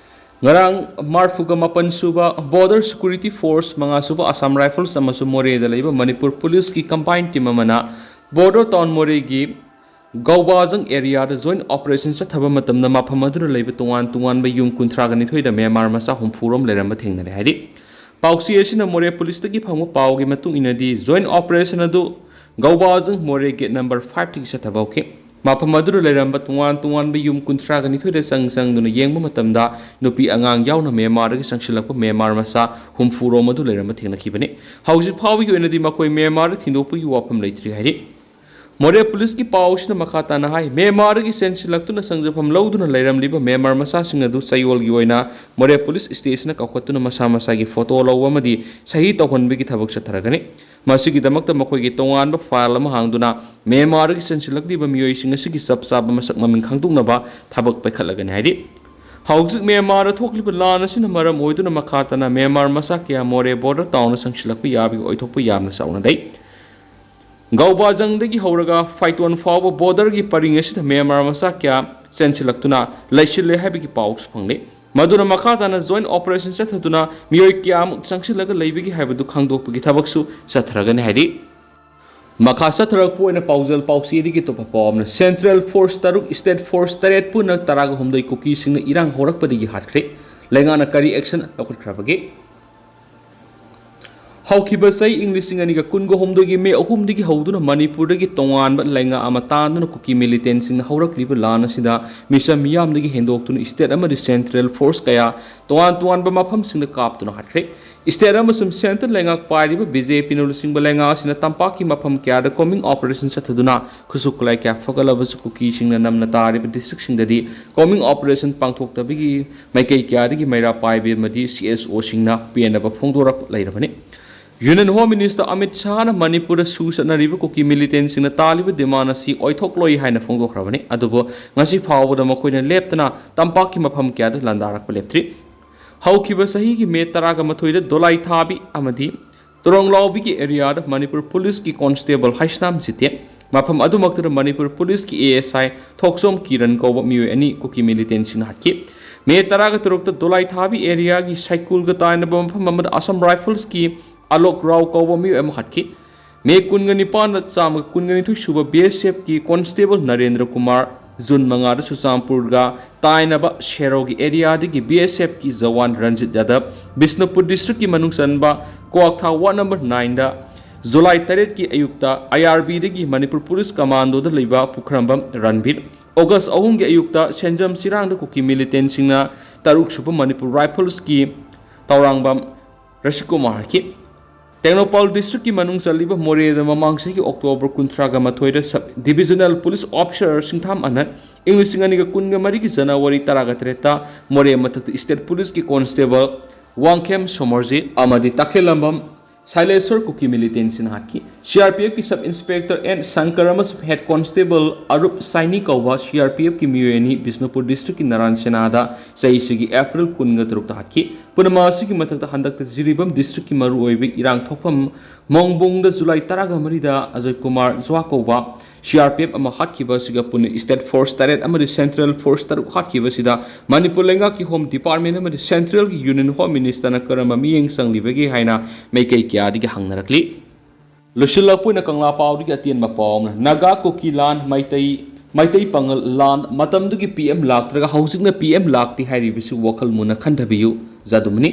ꯉꯔꯥꯡ ꯃꯔꯐꯨꯒ ꯃꯥꯄꯟ ꯁꯨꯕ ꯕꯣꯔꯗꯔ ꯁꯦꯀ꯭ꯌꯨꯔꯤꯇꯤ ꯐꯣꯔꯁ, ꯃꯉꯥ ꯁꯨꯕ ꯑꯁꯥꯝ ꯔꯥꯏꯐꯜꯁ ꯑꯃꯁꯨꯡ ꯃꯣꯔꯦꯗ ꯂꯩꯕ ꯃꯅꯤꯄꯨꯔ ꯄꯨꯂꯤꯁꯀꯤ ꯀꯝꯕꯥꯏꯟ ꯇꯤꯝ ꯑꯃꯅ ꯕꯣꯔꯗꯔ ꯇꯥꯎꯟ ꯃꯣꯔꯦꯒꯤ ꯒꯧꯕꯥꯖꯪ ꯑꯦꯔꯤꯌꯥꯗ ꯖꯣꯏꯟ ꯑꯣꯄꯔꯦꯁꯟ ꯆꯠꯊꯕ ꯃꯇꯝꯗ ꯃꯐꯝ ꯑꯗꯨꯗ ꯂꯩꯕ ꯇꯣꯉꯥꯟ ꯇꯣꯉꯥꯟꯕ ꯌꯨꯝ ꯀꯨꯟꯊ꯭ꯔꯥꯒ ꯅꯤꯊꯣꯏꯗ ꯃ꯭ꯌꯥꯟꯃꯥꯔ ꯃꯆꯥ ꯍꯨꯝꯐꯨꯔꯣꯝ ꯂꯩꯔꯝꯕ ꯊꯦꯡꯅꯔꯦ ꯍꯥꯏꯔꯤ꯫ ꯄꯥꯎꯆꯦ ꯑꯁꯤꯅ ꯃꯣꯔꯦ ꯄꯨꯂꯤꯁꯇꯒꯤ ꯐꯪꯕ ꯄꯥꯎꯒꯤ ꯃꯇꯨꯡ ꯏꯟꯅꯗꯤ ꯖꯣꯏꯟ ꯑꯣꯄꯔꯦꯁꯟ ꯑꯗꯨ ꯒꯧꯕꯥꯖꯪ ꯃꯣꯔꯦ ꯒꯦꯠ ꯅꯝꯕꯔ ꯐꯥꯏꯚꯇꯒꯤ ꯆꯠꯊꯕ ꯍꯧꯈꯤ꯫ ꯃꯐꯝ ꯑꯗꯨꯗ ꯂꯩꯔꯝꯕ ꯇꯣꯉꯥꯟ ꯇꯣꯉꯥꯟꯕ ꯌꯨꯝ ꯀꯨꯟꯊ꯭ꯔꯥꯒ ꯅꯤꯊꯣꯏꯗ ꯆꯪ ꯆꯪꯗꯨꯅ ꯌꯦꯡꯕ ꯃꯇꯝꯗ ꯅꯨꯄꯤ ꯑꯉꯥꯡ ꯌꯥꯎꯅ ꯃ꯭ꯌꯥꯟꯃꯥꯔꯗꯒꯤ ꯆꯪꯁꯤꯜꯂꯛꯄ ꯃ꯭ꯌꯥꯟꯃꯥꯔ ꯃꯆꯥ ꯍꯨꯝꯐꯨꯔꯣꯝ ꯑꯗꯨ ꯂꯩꯔꯝꯕ ꯊꯦꯡꯅꯈꯤꯕꯅꯤ꯫ ꯍꯧꯖꯤꯛ ꯐꯥꯎꯕꯒꯤ ꯑꯣꯏꯅꯗꯤ ꯃꯈꯣꯏ ꯃ꯭ꯌꯥꯟꯃꯥꯔꯗ ꯊꯤꯟꯗꯣꯛꯄꯒꯤ ꯋꯥꯐꯝ ꯂꯩꯇ꯭ꯔꯤ ꯍꯥꯏꯔꯤ꯫ ꯃꯣꯔꯦ ꯄꯨꯂꯤꯁꯀꯤ ꯄꯥꯎꯁꯤꯅ ꯃꯈꯥ ꯇꯥꯅ ꯍꯥꯏ, ꯃ꯭ꯌꯥꯟꯃꯥꯔꯗꯒꯤ ꯆꯦꯟꯁꯤꯜꯂꯛꯇꯨꯅ ꯆꯪꯖꯐꯝ ꯂꯧꯗꯨꯅ ꯂꯩꯔꯝꯂꯤꯕ ꯃ꯭ꯌꯥꯟꯃꯥꯔ ꯃꯆꯥꯁꯤꯡ ꯑꯗꯨ ꯆꯌꯣꯜꯒꯤ ꯑꯣꯏꯅ ꯃꯣꯔꯦ ꯄꯨꯂꯤꯁ ꯁ꯭ꯇꯦꯁꯟꯗ ꯀꯧꯈꯠꯇꯨꯅ ꯃꯁꯥ ꯃꯁꯥꯒꯤ ꯐꯣꯇꯣ ꯂꯧꯕ ꯑꯃꯗꯤ ꯁꯍꯤ ꯇꯧꯍꯟꯕꯒꯤ ꯊꯕꯛ ꯆꯠꯊꯔꯒꯅꯤ꯫ ꯃꯁꯤꯒꯤꯗꯃꯛꯇ ꯃꯈꯣꯏꯒꯤ ꯇꯣꯉꯥꯟꯕ ꯐꯥꯏꯜ ꯑꯃ ꯍꯥꯡꯗꯨꯅ ꯃ꯭ꯌꯥꯟꯃꯥꯔꯗꯒꯤ ꯆꯦꯟꯁꯤꯜꯂꯛꯂꯤꯕ ꯃꯤꯑꯣꯏꯁꯤꯡ ꯑꯁꯤꯒꯤ ꯆꯞ ꯆꯥꯕ ꯃꯁꯛ ꯃꯃꯤꯡ ꯈꯪꯗꯣꯛꯅꯕ ꯊꯕꯛ ꯄꯥꯏꯈꯠꯂꯒꯅꯤ ꯍꯥꯏꯔꯤ꯫ ꯍꯧꯖꯤꯛ ꯃ꯭ꯌꯥꯟꯃꯥꯔꯗ ꯊꯣꯛꯂꯤꯕ ꯂꯥꯟ ꯑꯁꯤꯅ ꯃꯔꯝ ꯑꯣꯏꯗꯨꯅ ꯃꯈꯥ ꯇꯥꯅ ꯃ꯭ꯌꯥꯟꯃꯥꯔ ꯃꯆꯥ ꯀꯌꯥ ꯃꯣꯔꯦ ꯕꯣꯔꯗꯔ ꯇꯥꯎꯟꯗ ꯆꯪꯁꯤꯜꯂꯛꯄ ꯌꯥꯕꯒꯤ ꯑꯣꯏꯊꯣꯛꯄ ꯌꯥꯝꯅ ꯆꯥꯎꯅ ꯂꯩ꯫ ꯒꯧꯕꯥꯖꯪꯗꯒꯤ ꯍꯧꯔꯒ ꯐꯥꯏꯇꯣꯟ ꯐꯥꯎꯕ ꯕꯣꯔꯗꯔꯒꯤ ꯄꯔꯤꯡ ꯑꯁꯤꯗ ꯃ꯭ꯌꯥꯟꯃꯥꯔ ꯃꯆꯥ ꯀꯌꯥ ꯆꯦꯟꯁꯤꯜꯂꯛꯇꯨꯅ ꯂꯩꯁꯤꯜꯂꯦ ꯍꯥꯏꯕꯒꯤ ꯄꯥꯎꯁꯨ ꯐꯪꯂꯤ꯫ ꯃꯗꯨꯅ ꯃꯈꯥ ꯇꯥꯅ ꯖꯣꯏꯟ ꯑꯣꯄꯔꯦꯁꯟ ꯆꯠꯊꯗꯨꯅ ꯃꯤꯑꯣꯏ ꯀꯌꯥꯃꯨꯛ ꯆꯪꯁꯤꯜꯂꯒ ꯂꯩꯕꯒꯦ ꯍꯥꯏꯕꯗꯨ ꯈꯪꯗꯣꯛꯄꯒꯤ ꯊꯕꯛꯁꯨ ꯆꯠꯊꯔꯒꯅꯤ ꯍꯥꯏꯔꯤ꯫ ꯃꯈꯥ ꯆꯠꯊꯔꯛꯄ ꯑꯣꯏꯅ ꯄꯥꯎꯖꯦꯜ ꯄꯥꯎꯆꯦꯗꯒꯤ ꯑꯇꯣꯞꯄ ꯄꯥꯎ ꯑꯃꯅ, ꯁꯦꯟꯇ꯭ꯔꯦꯜ ꯐꯣꯔꯁ ꯇꯔꯨꯛ, ꯁ꯭ꯇꯦꯠ ꯐꯣꯔꯁ ꯇꯔꯦꯠ ꯄꯨꯟꯅ ꯇꯔꯥꯒ ꯍꯨꯝꯗꯣꯏ ꯀꯨꯀꯤꯁꯤꯡꯅ ꯏꯔꯥꯡ ꯍꯧꯔꯛꯄꯗꯒꯤ ꯍꯥꯠꯈ꯭ꯔꯦ꯫ ꯂꯩꯉꯥꯛꯅ ꯀꯔꯤ ꯑꯦꯛꯁꯟ ꯂꯧꯈꯠꯈ꯭ꯔꯕꯒꯦ? ꯍꯧꯈꯤꯕ ꯆꯍꯤ ꯏꯪ ꯂꯤꯁꯤꯡ ꯑꯅꯤꯒ ꯀꯨꯟꯒ ꯍꯨꯝꯗꯣꯏꯒꯤ ꯃꯦ ꯑꯍꯨꯝꯗꯒꯤ ꯍꯧꯗꯨꯅ ꯃꯅꯤꯄꯨꯔꯗꯒꯤ ꯇꯣꯉꯥꯟꯕ ꯂꯩꯉꯥꯛ ꯑꯃ ꯇꯥꯟꯗꯨꯅ ꯀꯨꯀꯤ ꯃꯤꯂꯤꯇꯦꯟꯁꯤꯡꯅ ꯍꯧꯔꯛꯂꯤꯕ ꯂꯥꯟ ꯑꯁꯤꯗ ꯃꯤꯆꯝ ꯃꯤꯌꯥꯝꯗꯒꯤ ꯍꯦꯟꯗꯣꯛꯇꯨꯅ ꯁ꯭ꯇꯦꯠ ꯑꯃꯗꯤ ꯁꯦꯟꯇ꯭ꯔꯦꯜ ꯐꯣꯔꯁ ꯀꯌꯥ ꯇꯣꯉꯥꯟ ꯇꯣꯉꯥꯟꯕ ꯃꯐꯝꯁꯤꯡꯗ ꯀꯥꯞꯇꯨꯅ ꯍꯥꯠꯈ꯭ꯔꯦ꯫ State ꯑꯃꯁꯨꯡ centre ꯂꯩꯉꯥꯛ ꯄꯥꯏꯔꯤꯕ BJPꯅ ꯂꯨꯆꯤꯡꯕ ꯂꯩꯉꯥꯛ ꯑꯁꯤꯅ ꯇꯝꯄꯥꯛꯀꯤ ꯃꯐꯝ ꯀꯌꯥꯗ combing operation ꯆꯠꯊꯗꯨꯅ ꯈꯨꯠꯁꯨ ꯈꯨꯠꯂꯥꯏ ꯀꯌꯥ ꯐꯒꯠꯂꯕꯁꯨ ꯀꯨꯀꯤꯁꯤꯡꯅ ꯅꯝꯅ ꯇꯥꯔꯤꯕ districtꯁꯤꯡꯗꯗꯤ combing operation ꯄꯥꯡꯊꯣꯛꯇꯕꯒꯤ ꯃꯥꯏꯀꯩ ꯀꯌꯥꯗꯒꯤ ꯃꯩꯔꯥ ꯄꯥꯏꯕ ꯑꯃꯗꯤ CSOꯁꯤꯡꯅ ꯄꯦꯟꯅꯕ ꯐꯣꯡꯗꯣꯔꯛꯄ ꯂꯩꯔꯕꯅꯤ꯫ Union Home Minister ꯑꯃꯤꯠ ꯁꯥꯍꯅ ꯃꯅꯤꯄꯨꯔꯗ ꯁꯨ ꯆꯠꯅꯔꯤꯕ ꯀꯨꯀꯤ militantꯁꯤꯡꯅ ꯇꯥꯜꯂꯤꯕ demand ꯑꯁꯤ ꯑꯣꯏꯊꯣꯛꯂꯣꯏ ꯍꯥꯏꯅ ꯐꯣꯡꯗꯣꯛꯈ꯭ꯔꯕꯅꯤ꯫ ꯑꯗꯨꯕꯨ ꯉꯁꯤ ꯐꯥꯎꯕꯗ ꯃꯈꯣꯏꯅ ꯂꯦꯞꯇꯅ ꯇꯝꯄꯥꯛꯀꯤ ꯃꯐꯝ ꯀꯌꯥꯗ ꯂꯥꯟꯗꯥꯔꯛꯄ ꯂꯦꯞꯇ꯭ꯔꯤ꯫ ꯍꯧꯈꯤꯕ ꯆꯍꯤꯒꯤ ꯃꯦ ꯇꯔꯥꯒ ꯃꯥꯊꯣꯏꯗ ꯗꯣꯂꯥꯏꯊꯥꯕꯤ ꯑꯃꯗꯤ ꯇꯣꯔꯣꯡꯂꯥꯎꯕꯤꯒꯤ areaꯗ ꯃꯅꯤꯄꯨꯔ policeꯀꯤ constable ꯍꯩꯁꯅꯥꯝ ꯖꯤꯇꯦꯟ, ꯃꯐꯝ ꯑꯗꯨꯃꯛꯇꯗ ꯃꯅꯤꯄꯨꯔ policeꯀꯤ ASI ꯊꯣꯛꯆꯣꯝ ꯀꯤꯔꯟ ꯀꯧꯕ ꯃꯤꯑꯣꯏ ꯑꯅꯤ ꯀꯨꯀꯤ militantꯁꯤꯡꯅ ꯍꯥꯠꯈꯤ꯫ ꯃꯦ ꯇꯔꯥꯒ ꯇꯔꯨꯛꯇ ꯗꯣꯂꯥꯏꯊꯥꯕꯤ areaꯒꯤ ꯁꯥꯏꯀꯨꯜꯒ ꯇꯥꯏꯅꯕ ꯃꯐꯝ ꯑꯃꯗ ꯑꯁꯥꯝ Riflesꯀꯤ ꯑꯂꯣꯛ ꯔꯥꯎ ꯀꯧꯕ ꯃꯤꯑꯣꯏ ꯑꯃ ꯍꯥꯠꯈꯤ꯫ ꯃꯦ ꯀꯨꯟꯒ ꯅꯤꯄꯥꯟꯗ ꯆꯥꯝꯃꯒ ꯀꯨꯟꯒ ꯅꯤꯊꯣꯏ ꯁꯨꯕ BSFꯀꯤ constable ꯅꯔꯦꯟꯗ꯭ꯔ ꯀꯨꯃꯥꯔ, ꯖꯨꯟ ꯃꯉꯥꯗ ꯆꯨꯔꯆꯥꯟꯄꯨꯔꯒ ꯇꯥꯏꯅꯕ ꯁꯦꯔꯧꯒꯤ areaꯗꯒꯤ BSFꯀꯤ ꯖꯋꯥꯟ ꯔꯟꯖꯤꯠ ꯌꯥꯗꯕ, ꯕꯤꯁꯅꯨꯄꯨꯔ districtꯀꯤ ꯃꯅꯨꯡ ꯆꯟꯕ ꯀ꯭ꯋꯥꯛꯊꯥ ward number nineꯗ ꯖꯨꯂꯥꯏ ꯇꯔꯦꯠꯀꯤ ꯑꯌꯨꯛꯇ IRBꯗꯒꯤ ꯃꯅꯤꯄꯨꯔ police commandꯣꯗ ꯂꯩꯕ ꯄꯨꯈ꯭ꯔꯝꯕꯝ ꯔꯟꯕꯤꯔ, ꯑꯣꯒꯁ ꯑꯍꯨꯝꯒꯤ ꯑꯌꯨꯛꯇ ꯁꯦꯟꯖꯝ ꯆꯤꯔꯥꯡꯗ ꯀꯨꯀꯤ militantꯁꯤꯡꯅ ꯇꯔꯨꯛ ꯁꯨꯕ ꯃꯅꯤꯄꯨꯔ Riflesꯀꯤ ꯇꯧꯔꯥꯡꯕꯝ ꯔꯁꯤꯀꯨꯃꯥꯔ ꯍꯥꯠꯈꯤ꯫ ꯇꯦꯡꯅꯧꯄꯥꯜ districtꯀꯤ ꯃꯅꯨꯡ ꯆꯜꯂꯤꯕ ꯃꯣꯔꯦꯗ ꯃꯃꯥꯡ ꯆꯍꯤꯒꯤ October ꯀꯨꯟꯊ꯭ꯔꯥꯒ ꯃꯥꯊꯣꯏꯗ sub divisional police officer ꯁꯤꯡꯊꯥꯝ ꯑꯅꯟ, ꯏꯪ ꯂꯤꯁꯤꯡ ꯑꯅꯤꯒ ꯀꯨꯟꯒ ꯃꯔꯤꯒꯤ January ꯇꯔꯥꯒ ꯇꯔꯦꯠꯇ ꯃꯣꯔꯦ ꯃꯊꯛꯇ state policeꯀꯤ constable ꯋꯥꯡꯈꯦꯝ ꯁꯣꯃꯣꯔꯖꯤꯠ ꯑꯃꯗꯤ ꯇꯈꯦꯜꯂꯝꯕꯝ ꯁꯥꯏꯂꯦꯁꯣꯔ ꯀꯨꯀꯤ militantꯁꯤꯡꯅ ꯍꯥꯠꯈꯤ꯫ CRPFꯀꯤ sub inspector N ꯁꯪꯀꯔ ꯑꯃꯁꯨꯡ head constable ꯑꯔꯨꯞ ꯁꯥꯏꯅꯤ ꯀꯧꯕ CRPFꯀꯤ ꯃꯤꯑꯣꯏ ꯑꯅꯤ ꯕꯤꯁꯅꯨꯄꯨꯔ districtꯀꯤ ꯅꯔꯥꯟ ꯁꯦꯅꯥꯗ ꯆꯍꯤꯁꯤꯒꯤ April ꯀꯨꯟꯒ ꯇꯔꯨꯛꯇ ꯍꯥꯠꯈꯤ꯫ ꯄꯨꯝꯅꯃꯛ ꯑꯁꯤꯒꯤ ꯃꯊꯛꯇ ꯍꯟꯗꯛꯇ ꯖꯤꯔꯤꯕꯥꯝ districtꯀꯤ ꯃꯔꯨꯑꯣꯏꯕ ꯏꯔꯥꯡ ꯊꯣꯛꯐꯝ ꯃꯣꯡꯕꯣꯡꯗ ꯖꯨꯂꯥꯏ ꯇꯔꯥꯒ ꯃꯔꯤꯗ ꯑꯖꯣꯏ ꯀꯨꯃꯥꯔ ꯖ꯭ꯋꯥ ꯀꯧꯕ CRPF ꯑꯃ ꯍꯥꯠꯈꯤꯕ ꯑꯁꯤꯒ ꯄꯨꯟꯅ state force ꯇꯔꯦꯠ ꯑꯃꯗꯤ central force ꯇꯔꯨꯛ ꯍꯥꯠꯈꯤꯕ ꯑꯁꯤꯗ ꯃꯅꯤꯄꯨꯔ ꯂꯩꯉꯥꯛꯀꯤ home department ꯑꯃꯗꯤ centralꯒꯤ union home ministerꯅ ꯀꯔꯝꯕ ꯃꯤꯠꯌꯦꯡ ꯆꯪꯂꯤꯕꯒꯦ ꯍꯥꯏꯅ ꯃꯥꯏꯀꯩ ꯀꯌꯥꯗꯒꯤ ꯍꯪꯅꯔꯛꯂꯤ꯫ ꯂꯣꯏꯁꯤꯜꯂꯛꯄ ꯑꯣꯏꯅ ꯀꯪꯂꯥ ꯄꯥꯎꯗꯒꯤ ꯑꯇꯦꯟꯕ ꯄꯥꯎ ꯑꯃꯅ, ꯅꯥꯒꯥ ꯀꯨꯀꯤ ꯂꯥꯟ, ꯃꯩꯇꯩ, ꯃꯩꯇꯩ ꯄꯥꯉꯜ ꯂꯥꯟ, ꯃꯇꯝꯗꯨꯒꯤ PM ꯂꯥꯛꯇ꯭ꯔꯒ ꯍꯧꯖꯤꯛꯅ PM ꯂꯥꯛꯇꯦ ꯍꯥꯏꯔꯤꯕꯁꯤ ꯋꯥꯈꯜ ꯃꯨꯟꯅ ꯈꯟꯊꯕꯤꯌꯨ꯫ ꯖꯥꯗꯨꯃꯅꯤ꯫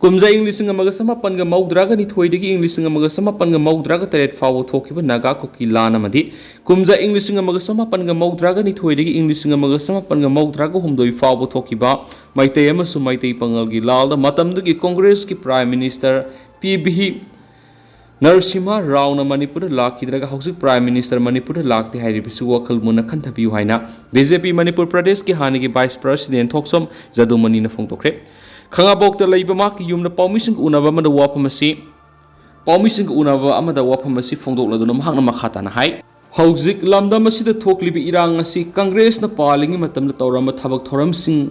ꯀꯨꯝꯖꯥ ꯏꯪ ꯂꯤꯁꯤꯡ ꯑꯃꯒ ꯆꯃꯥꯄꯟꯒ ꯃꯧꯗ꯭ꯔꯥꯒ ꯅꯤꯊꯣꯏꯗꯒꯤ ꯏꯪ ꯂꯤꯁꯤꯡ ꯑꯃꯒ ꯆꯃꯥꯄꯟꯒ ꯃꯧꯗ꯭ꯔꯥꯒ ꯇꯔꯦꯠ ꯐꯥꯎꯕ ꯊꯣꯛꯈꯤꯕ ꯅꯥꯒꯥ ꯀꯨꯀꯤ ꯂꯥꯟ ꯑꯃꯗꯤ ꯀꯨꯝꯖꯥ ꯏꯪ ꯂꯤꯁꯤꯡ ꯑꯃꯒ ꯆꯃꯥꯄꯟꯒ ꯃꯧꯗ꯭ꯔꯥꯒ ꯅꯤꯊꯣꯏꯗꯒꯤ ꯏꯪ ꯂꯤꯁꯤꯡ ꯑꯃꯒ ꯆꯃꯥꯄꯟꯒ ꯃꯧꯗ꯭ꯔꯥꯒ ꯍꯨꯝꯗꯣꯏ ꯐꯥꯎꯕ ꯊꯣꯛꯈꯤꯕ ꯃꯩꯇꯩ ꯑꯃꯁꯨꯡ ꯃꯩꯇꯩ ꯄꯥꯉꯜꯒꯤ ꯂꯥꯜꯗ ꯃꯇꯝꯗꯨꯒꯤ ꯀꯣꯡꯒ꯭ꯔꯦꯁꯀꯤ Prime Minister P V Narasimha ꯔꯥꯎꯅ ꯃꯅꯤꯄꯨꯔꯗ ꯂꯥꯛꯈꯤꯗ꯭ꯔꯒ ꯍꯧꯖꯤꯛ Prime Minister ꯃꯅꯤꯄꯨꯔꯗ ꯂꯥꯛꯇꯦ ꯍꯥꯏꯔꯤꯕꯁꯤ ꯋꯥꯈꯜ ꯃꯨꯟꯅ ꯈꯟꯊꯕꯤꯌꯨ ꯍꯥꯏꯅ ꯕꯤ ꯖꯦ ꯄꯤ ꯃꯅꯤꯄꯨꯔ ꯄ꯭ꯔꯗꯦꯁꯀꯤ ꯍꯥꯟꯅꯒꯤ Vice President ꯊꯣꯛꯆꯣꯝ ꯖꯗꯨꯃꯅꯤꯅ ꯐꯣꯡꯗꯣꯛꯈ꯭ꯔꯦ꯫ ꯈꯥꯉꯕꯣꯛꯇ ꯂꯩꯕ ꯃꯍꯥꯛꯀꯤ ꯌꯨꯝꯗ ꯄꯥꯎꯃꯤꯁꯤꯡꯒ ꯎꯅꯕ ꯑꯃꯗ ꯋꯥꯐꯝ ꯑꯁꯤ, ꯄꯥꯎꯃꯤꯁꯤꯡꯒ ꯎꯅꯕ ꯑꯃꯗ ꯋꯥꯐꯝ ꯑꯁꯤ ꯐꯣꯡꯗꯣꯛꯂꯗꯨꯅ ꯃꯍꯥꯛꯅ ꯃꯈꯥ ꯇꯥꯅ ꯍꯥꯏ, ꯍꯧꯖꯤꯛ ꯂꯝꯗꯝ ꯑꯁꯤꯗ ꯊꯣꯛꯂꯤꯕ ꯏꯔꯥꯡ ꯑꯁꯤ ꯀꯪꯒ꯭ꯔꯦꯁꯅ ꯄꯥꯜꯂꯤꯉꯩ ꯃꯇꯝꯗ ꯇꯧꯔꯝꯕ ꯊꯕꯛ ꯊꯧꯔꯝꯁꯤꯡ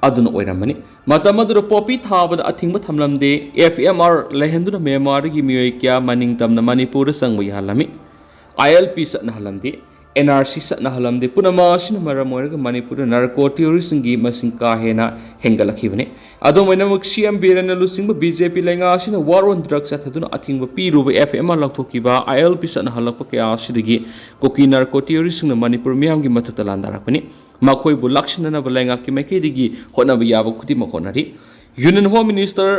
ꯑꯗꯨꯅ ꯑꯣꯏꯔꯝꯕꯅꯤ꯫ ꯃꯇꯝ ꯑꯗꯨꯗ ꯄꯣꯄꯤ ꯊꯥꯕꯗ ꯑꯊꯤꯡꯕ ꯊꯝꯂꯝꯗꯦ, ꯑꯦꯐ ꯑꯥꯏ ꯑꯥꯔ ꯂꯩꯍꯟꯗꯨꯅ ꯃ꯭ꯌꯥꯟꯃꯥꯔꯗꯒꯤ ꯃꯤꯑꯣꯏ ꯀꯌꯥ ꯃꯅꯤꯡ ꯇꯝꯅ ꯃꯅꯤꯄꯨꯔꯗ ꯆꯪꯕ ꯌꯥꯍꯜꯂꯝꯃꯤ, ꯑꯥꯏ ꯑꯦꯜ ꯄꯤ ꯆꯠꯅꯍꯜꯂꯝꯗꯦ, ꯑꯦꯟ ꯑꯥꯔ ꯁꯤ ꯆꯠꯅꯍꯜꯂꯝꯗꯦ꯫ ꯄꯨꯝꯅꯃꯛ ꯑꯁꯤꯅ ꯃꯔꯝ ꯑꯣꯏꯔꯒ ꯃꯅꯤꯄꯨꯔꯗ ꯅꯥꯔꯀꯣ ꯇꯦꯔꯣꯔꯤꯁꯁꯤꯡꯒꯤ ꯃꯁꯤꯡ ꯀꯥ ꯍꯦꯟꯅ ꯍꯦꯟꯒꯠꯂꯛꯈꯤꯕꯅꯤ꯫ ꯑꯗꯨꯝ ꯑꯣꯏꯅꯃꯛ ꯁꯤ ꯑꯦꯝ ꯕꯤꯔꯦꯟꯅ ꯂꯨꯆꯤꯡꯕ ꯕꯤ ꯖꯦ ꯄꯤ ꯂꯩꯉꯥꯛ ꯑꯁꯤꯅ war on drugs ꯆꯠꯊꯗꯨꯅ ꯑꯊꯤꯡꯕ ꯄꯤꯔꯨꯕ ꯑꯦꯐ ꯑꯥꯏ ꯑꯥꯔ ꯂꯧꯊꯣꯛꯈꯤꯕ, ꯑꯥꯏ ꯑꯦꯜ ꯄꯤ ꯆꯠꯅꯍꯜꯂꯛꯄ ꯀꯌꯥ ꯑꯁꯤꯗꯒꯤ ꯀꯨꯀꯤ ꯅꯥꯔꯀꯣ ꯇꯦꯔꯣꯔꯤꯁꯁꯤꯡꯅ ꯃꯅꯤꯄꯨꯔ ꯃꯤꯌꯥꯝꯒꯤ ꯃꯊꯛꯇ ꯂꯥꯟꯗꯥꯔꯛꯄꯅꯤ꯫ ꯃꯈꯣꯏꯕꯨ ꯂꯥꯛꯁꯤꯟꯅꯅꯕ ꯂꯩꯉꯥꯛꯀꯤ ꯃꯥꯏꯀꯩꯗꯒꯤ ꯍꯣꯠꯅꯕ ꯌꯥꯕ ꯈꯨꯗꯤꯡꯃꯛ ꯍꯣꯠꯅꯔꯤ꯫ Union Home Minister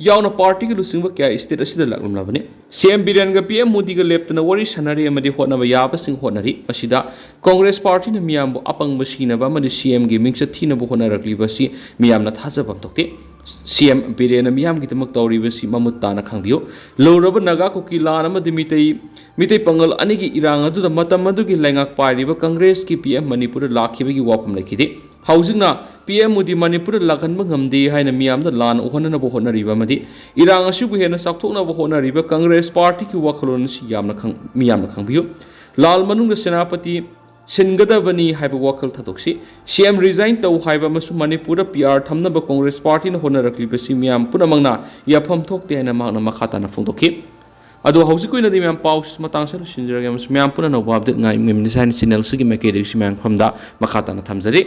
ꯌꯥꯎꯅ ꯄꯥꯔꯇꯤꯒꯤ ꯂꯨꯆꯤꯡꯕ ꯀꯌꯥ ꯁ꯭ꯇꯦꯠ ꯑꯁꯤꯗ ꯂꯥꯛꯂꯝꯂꯕꯅꯤ꯫ ꯁꯤ ꯑꯦꯝ ꯕꯤꯔꯦꯟꯒ ꯄꯤ ꯑꯦꯝ ꯃꯣꯗꯤꯒ ꯂꯦꯞꯇꯅ ꯋꯥꯔꯤ ꯁꯥꯟꯅꯔꯤ ꯑꯃꯗꯤ ꯍꯣꯠꯅꯕ ꯌꯥꯕꯁꯤꯡ ꯍꯣꯠꯅꯔꯤ꯫ ꯃꯁꯤꯗ ꯀꯣꯡꯒ꯭ꯔꯦꯁ ꯄꯥꯔꯇꯤꯅ ꯃꯤꯌꯥꯝꯕꯨ ꯑꯄꯪꯕ ꯁꯤꯅꯕ ꯑꯃꯗꯤ ꯁꯤ ꯑꯦꯝꯒꯤ ꯃꯤꯡꯆꯠ ꯊꯤꯅꯕ ꯍꯣꯠꯅꯔꯛꯂꯤꯕ ꯑꯁꯤ ꯃꯤꯌꯥꯝꯅ ꯊꯥꯖꯐꯝ ꯊꯣꯛꯇꯦ꯫ ꯁꯤ ꯑꯦꯝ ꯕꯤꯔꯦꯟꯅ ꯃꯤꯌꯥꯝꯒꯤꯗꯃꯛ ꯇꯧꯔꯤꯕꯁꯤ ꯃꯃꯨꯠ ꯇꯥꯅ ꯈꯪꯕꯤꯌꯨ꯫ ꯂꯧꯔꯕ ꯅꯥꯒꯥ ꯀꯨꯀꯤ ꯂꯥꯟ ꯑꯃꯗꯤ ꯃꯤꯇꯩ, ꯃꯤꯇꯩ ꯄꯥꯉꯜ ꯑꯅꯤꯒꯤ ꯏꯔꯥꯡ ꯑꯗꯨꯗ ꯃꯇꯝ ꯑꯗꯨꯒꯤ ꯂꯩꯉꯥꯛ ꯄꯥꯏꯔꯤꯕ ꯀꯪꯒ꯭ꯔꯦꯁꯀꯤ ꯄꯤ ꯑꯦꯝ ꯃꯅꯤꯄꯨꯔꯗ ꯂꯥꯛꯈꯤꯕꯒꯤ ꯋꯥꯐꯝ ꯂꯩꯈꯤꯗꯦ꯫ ꯍꯧꯖꯤꯛꯅ ꯄꯤ ꯑꯦꯝ ꯃꯣꯗꯤ ꯃꯅꯤꯄꯨꯔꯗ ꯂꯥꯛꯍꯟꯕ ꯉꯝꯗꯦ ꯍꯥꯏꯅ ꯃꯤꯌꯥꯝꯗ ꯂꯥꯟ ꯎꯍꯟꯅꯅꯕ ꯍꯣꯠꯅꯔꯤꯕ ꯑꯃꯗꯤ ꯏꯔꯥꯡ ꯑꯁꯤꯕꯨ ꯍꯦꯟꯅ ꯆꯥꯎꯊꯣꯛꯅꯕ ꯍꯣꯠꯅꯔꯤꯕ ꯀꯪꯒ꯭ꯔꯦꯁ ꯄꯥꯔꯇꯤꯒꯤ ꯋꯥꯈꯜꯂꯣꯟ ꯑꯁꯤ ꯌꯥꯝꯅ ꯈꯪ-, ꯃꯤꯌꯥꯝꯅ ꯈꯪꯕꯤꯌꯨ꯫ ꯂꯥꯜ ꯃꯅꯨꯡꯗ ꯁꯦꯅꯥꯄꯇꯤ ꯁꯤꯟꯒꯗꯕꯅꯤ ꯍꯥꯏꯕ ꯋꯥꯈꯜ ꯊꯥꯗꯣꯛꯁꯤ꯫ ꯁꯤ ꯑꯦꯝ resign ꯇꯧ ꯍꯥꯏꯕ ꯑꯃꯁꯨꯡ ꯃꯅꯤꯄꯨꯔꯗ ꯄꯤ ꯑꯥꯔ ꯊꯝꯅꯕ ꯀꯪꯒ꯭ꯔꯦꯁ ꯄꯥꯔꯇꯤꯅ ꯍꯣꯠꯅꯔꯛꯂꯤꯕꯁꯤ ꯃꯤꯌꯥꯝ ꯄꯨꯝꯅꯃꯛꯅ ꯌꯥꯐꯝ ꯊꯣꯛꯇꯦ ꯍꯥꯏꯅ ꯃꯍꯥꯛꯅ ꯃꯈꯥ ꯇꯥꯅ ꯐꯣꯡꯗꯣꯛꯈꯤ꯫ ꯑꯗꯣ ꯍꯧꯖꯤꯛꯀꯤ ꯑꯣꯏꯅꯗꯤ ꯃꯌꯥꯝ ꯄꯥꯎꯁꯤ ꯃꯇꯥꯡ ꯑꯁꯤꯗ ꯂꯣꯏꯁꯤꯟꯖꯔꯒꯦ ꯑꯃꯁꯨꯡ ꯃꯌꯥꯝ ꯄꯨꯟꯅ ꯑꯅꯧꯕ update ꯉꯥꯏꯃꯤꯟꯅꯁꯤ ꯍꯥꯏꯅ channel ꯑꯁꯤꯒꯤ ꯃꯥꯏꯀꯩꯗꯒꯤꯁꯨ ꯃꯌꯥꯝ ꯃꯐꯝꯗ ꯃꯈꯥ ꯇꯥꯅ ꯊꯝꯖꯔꯤ꯫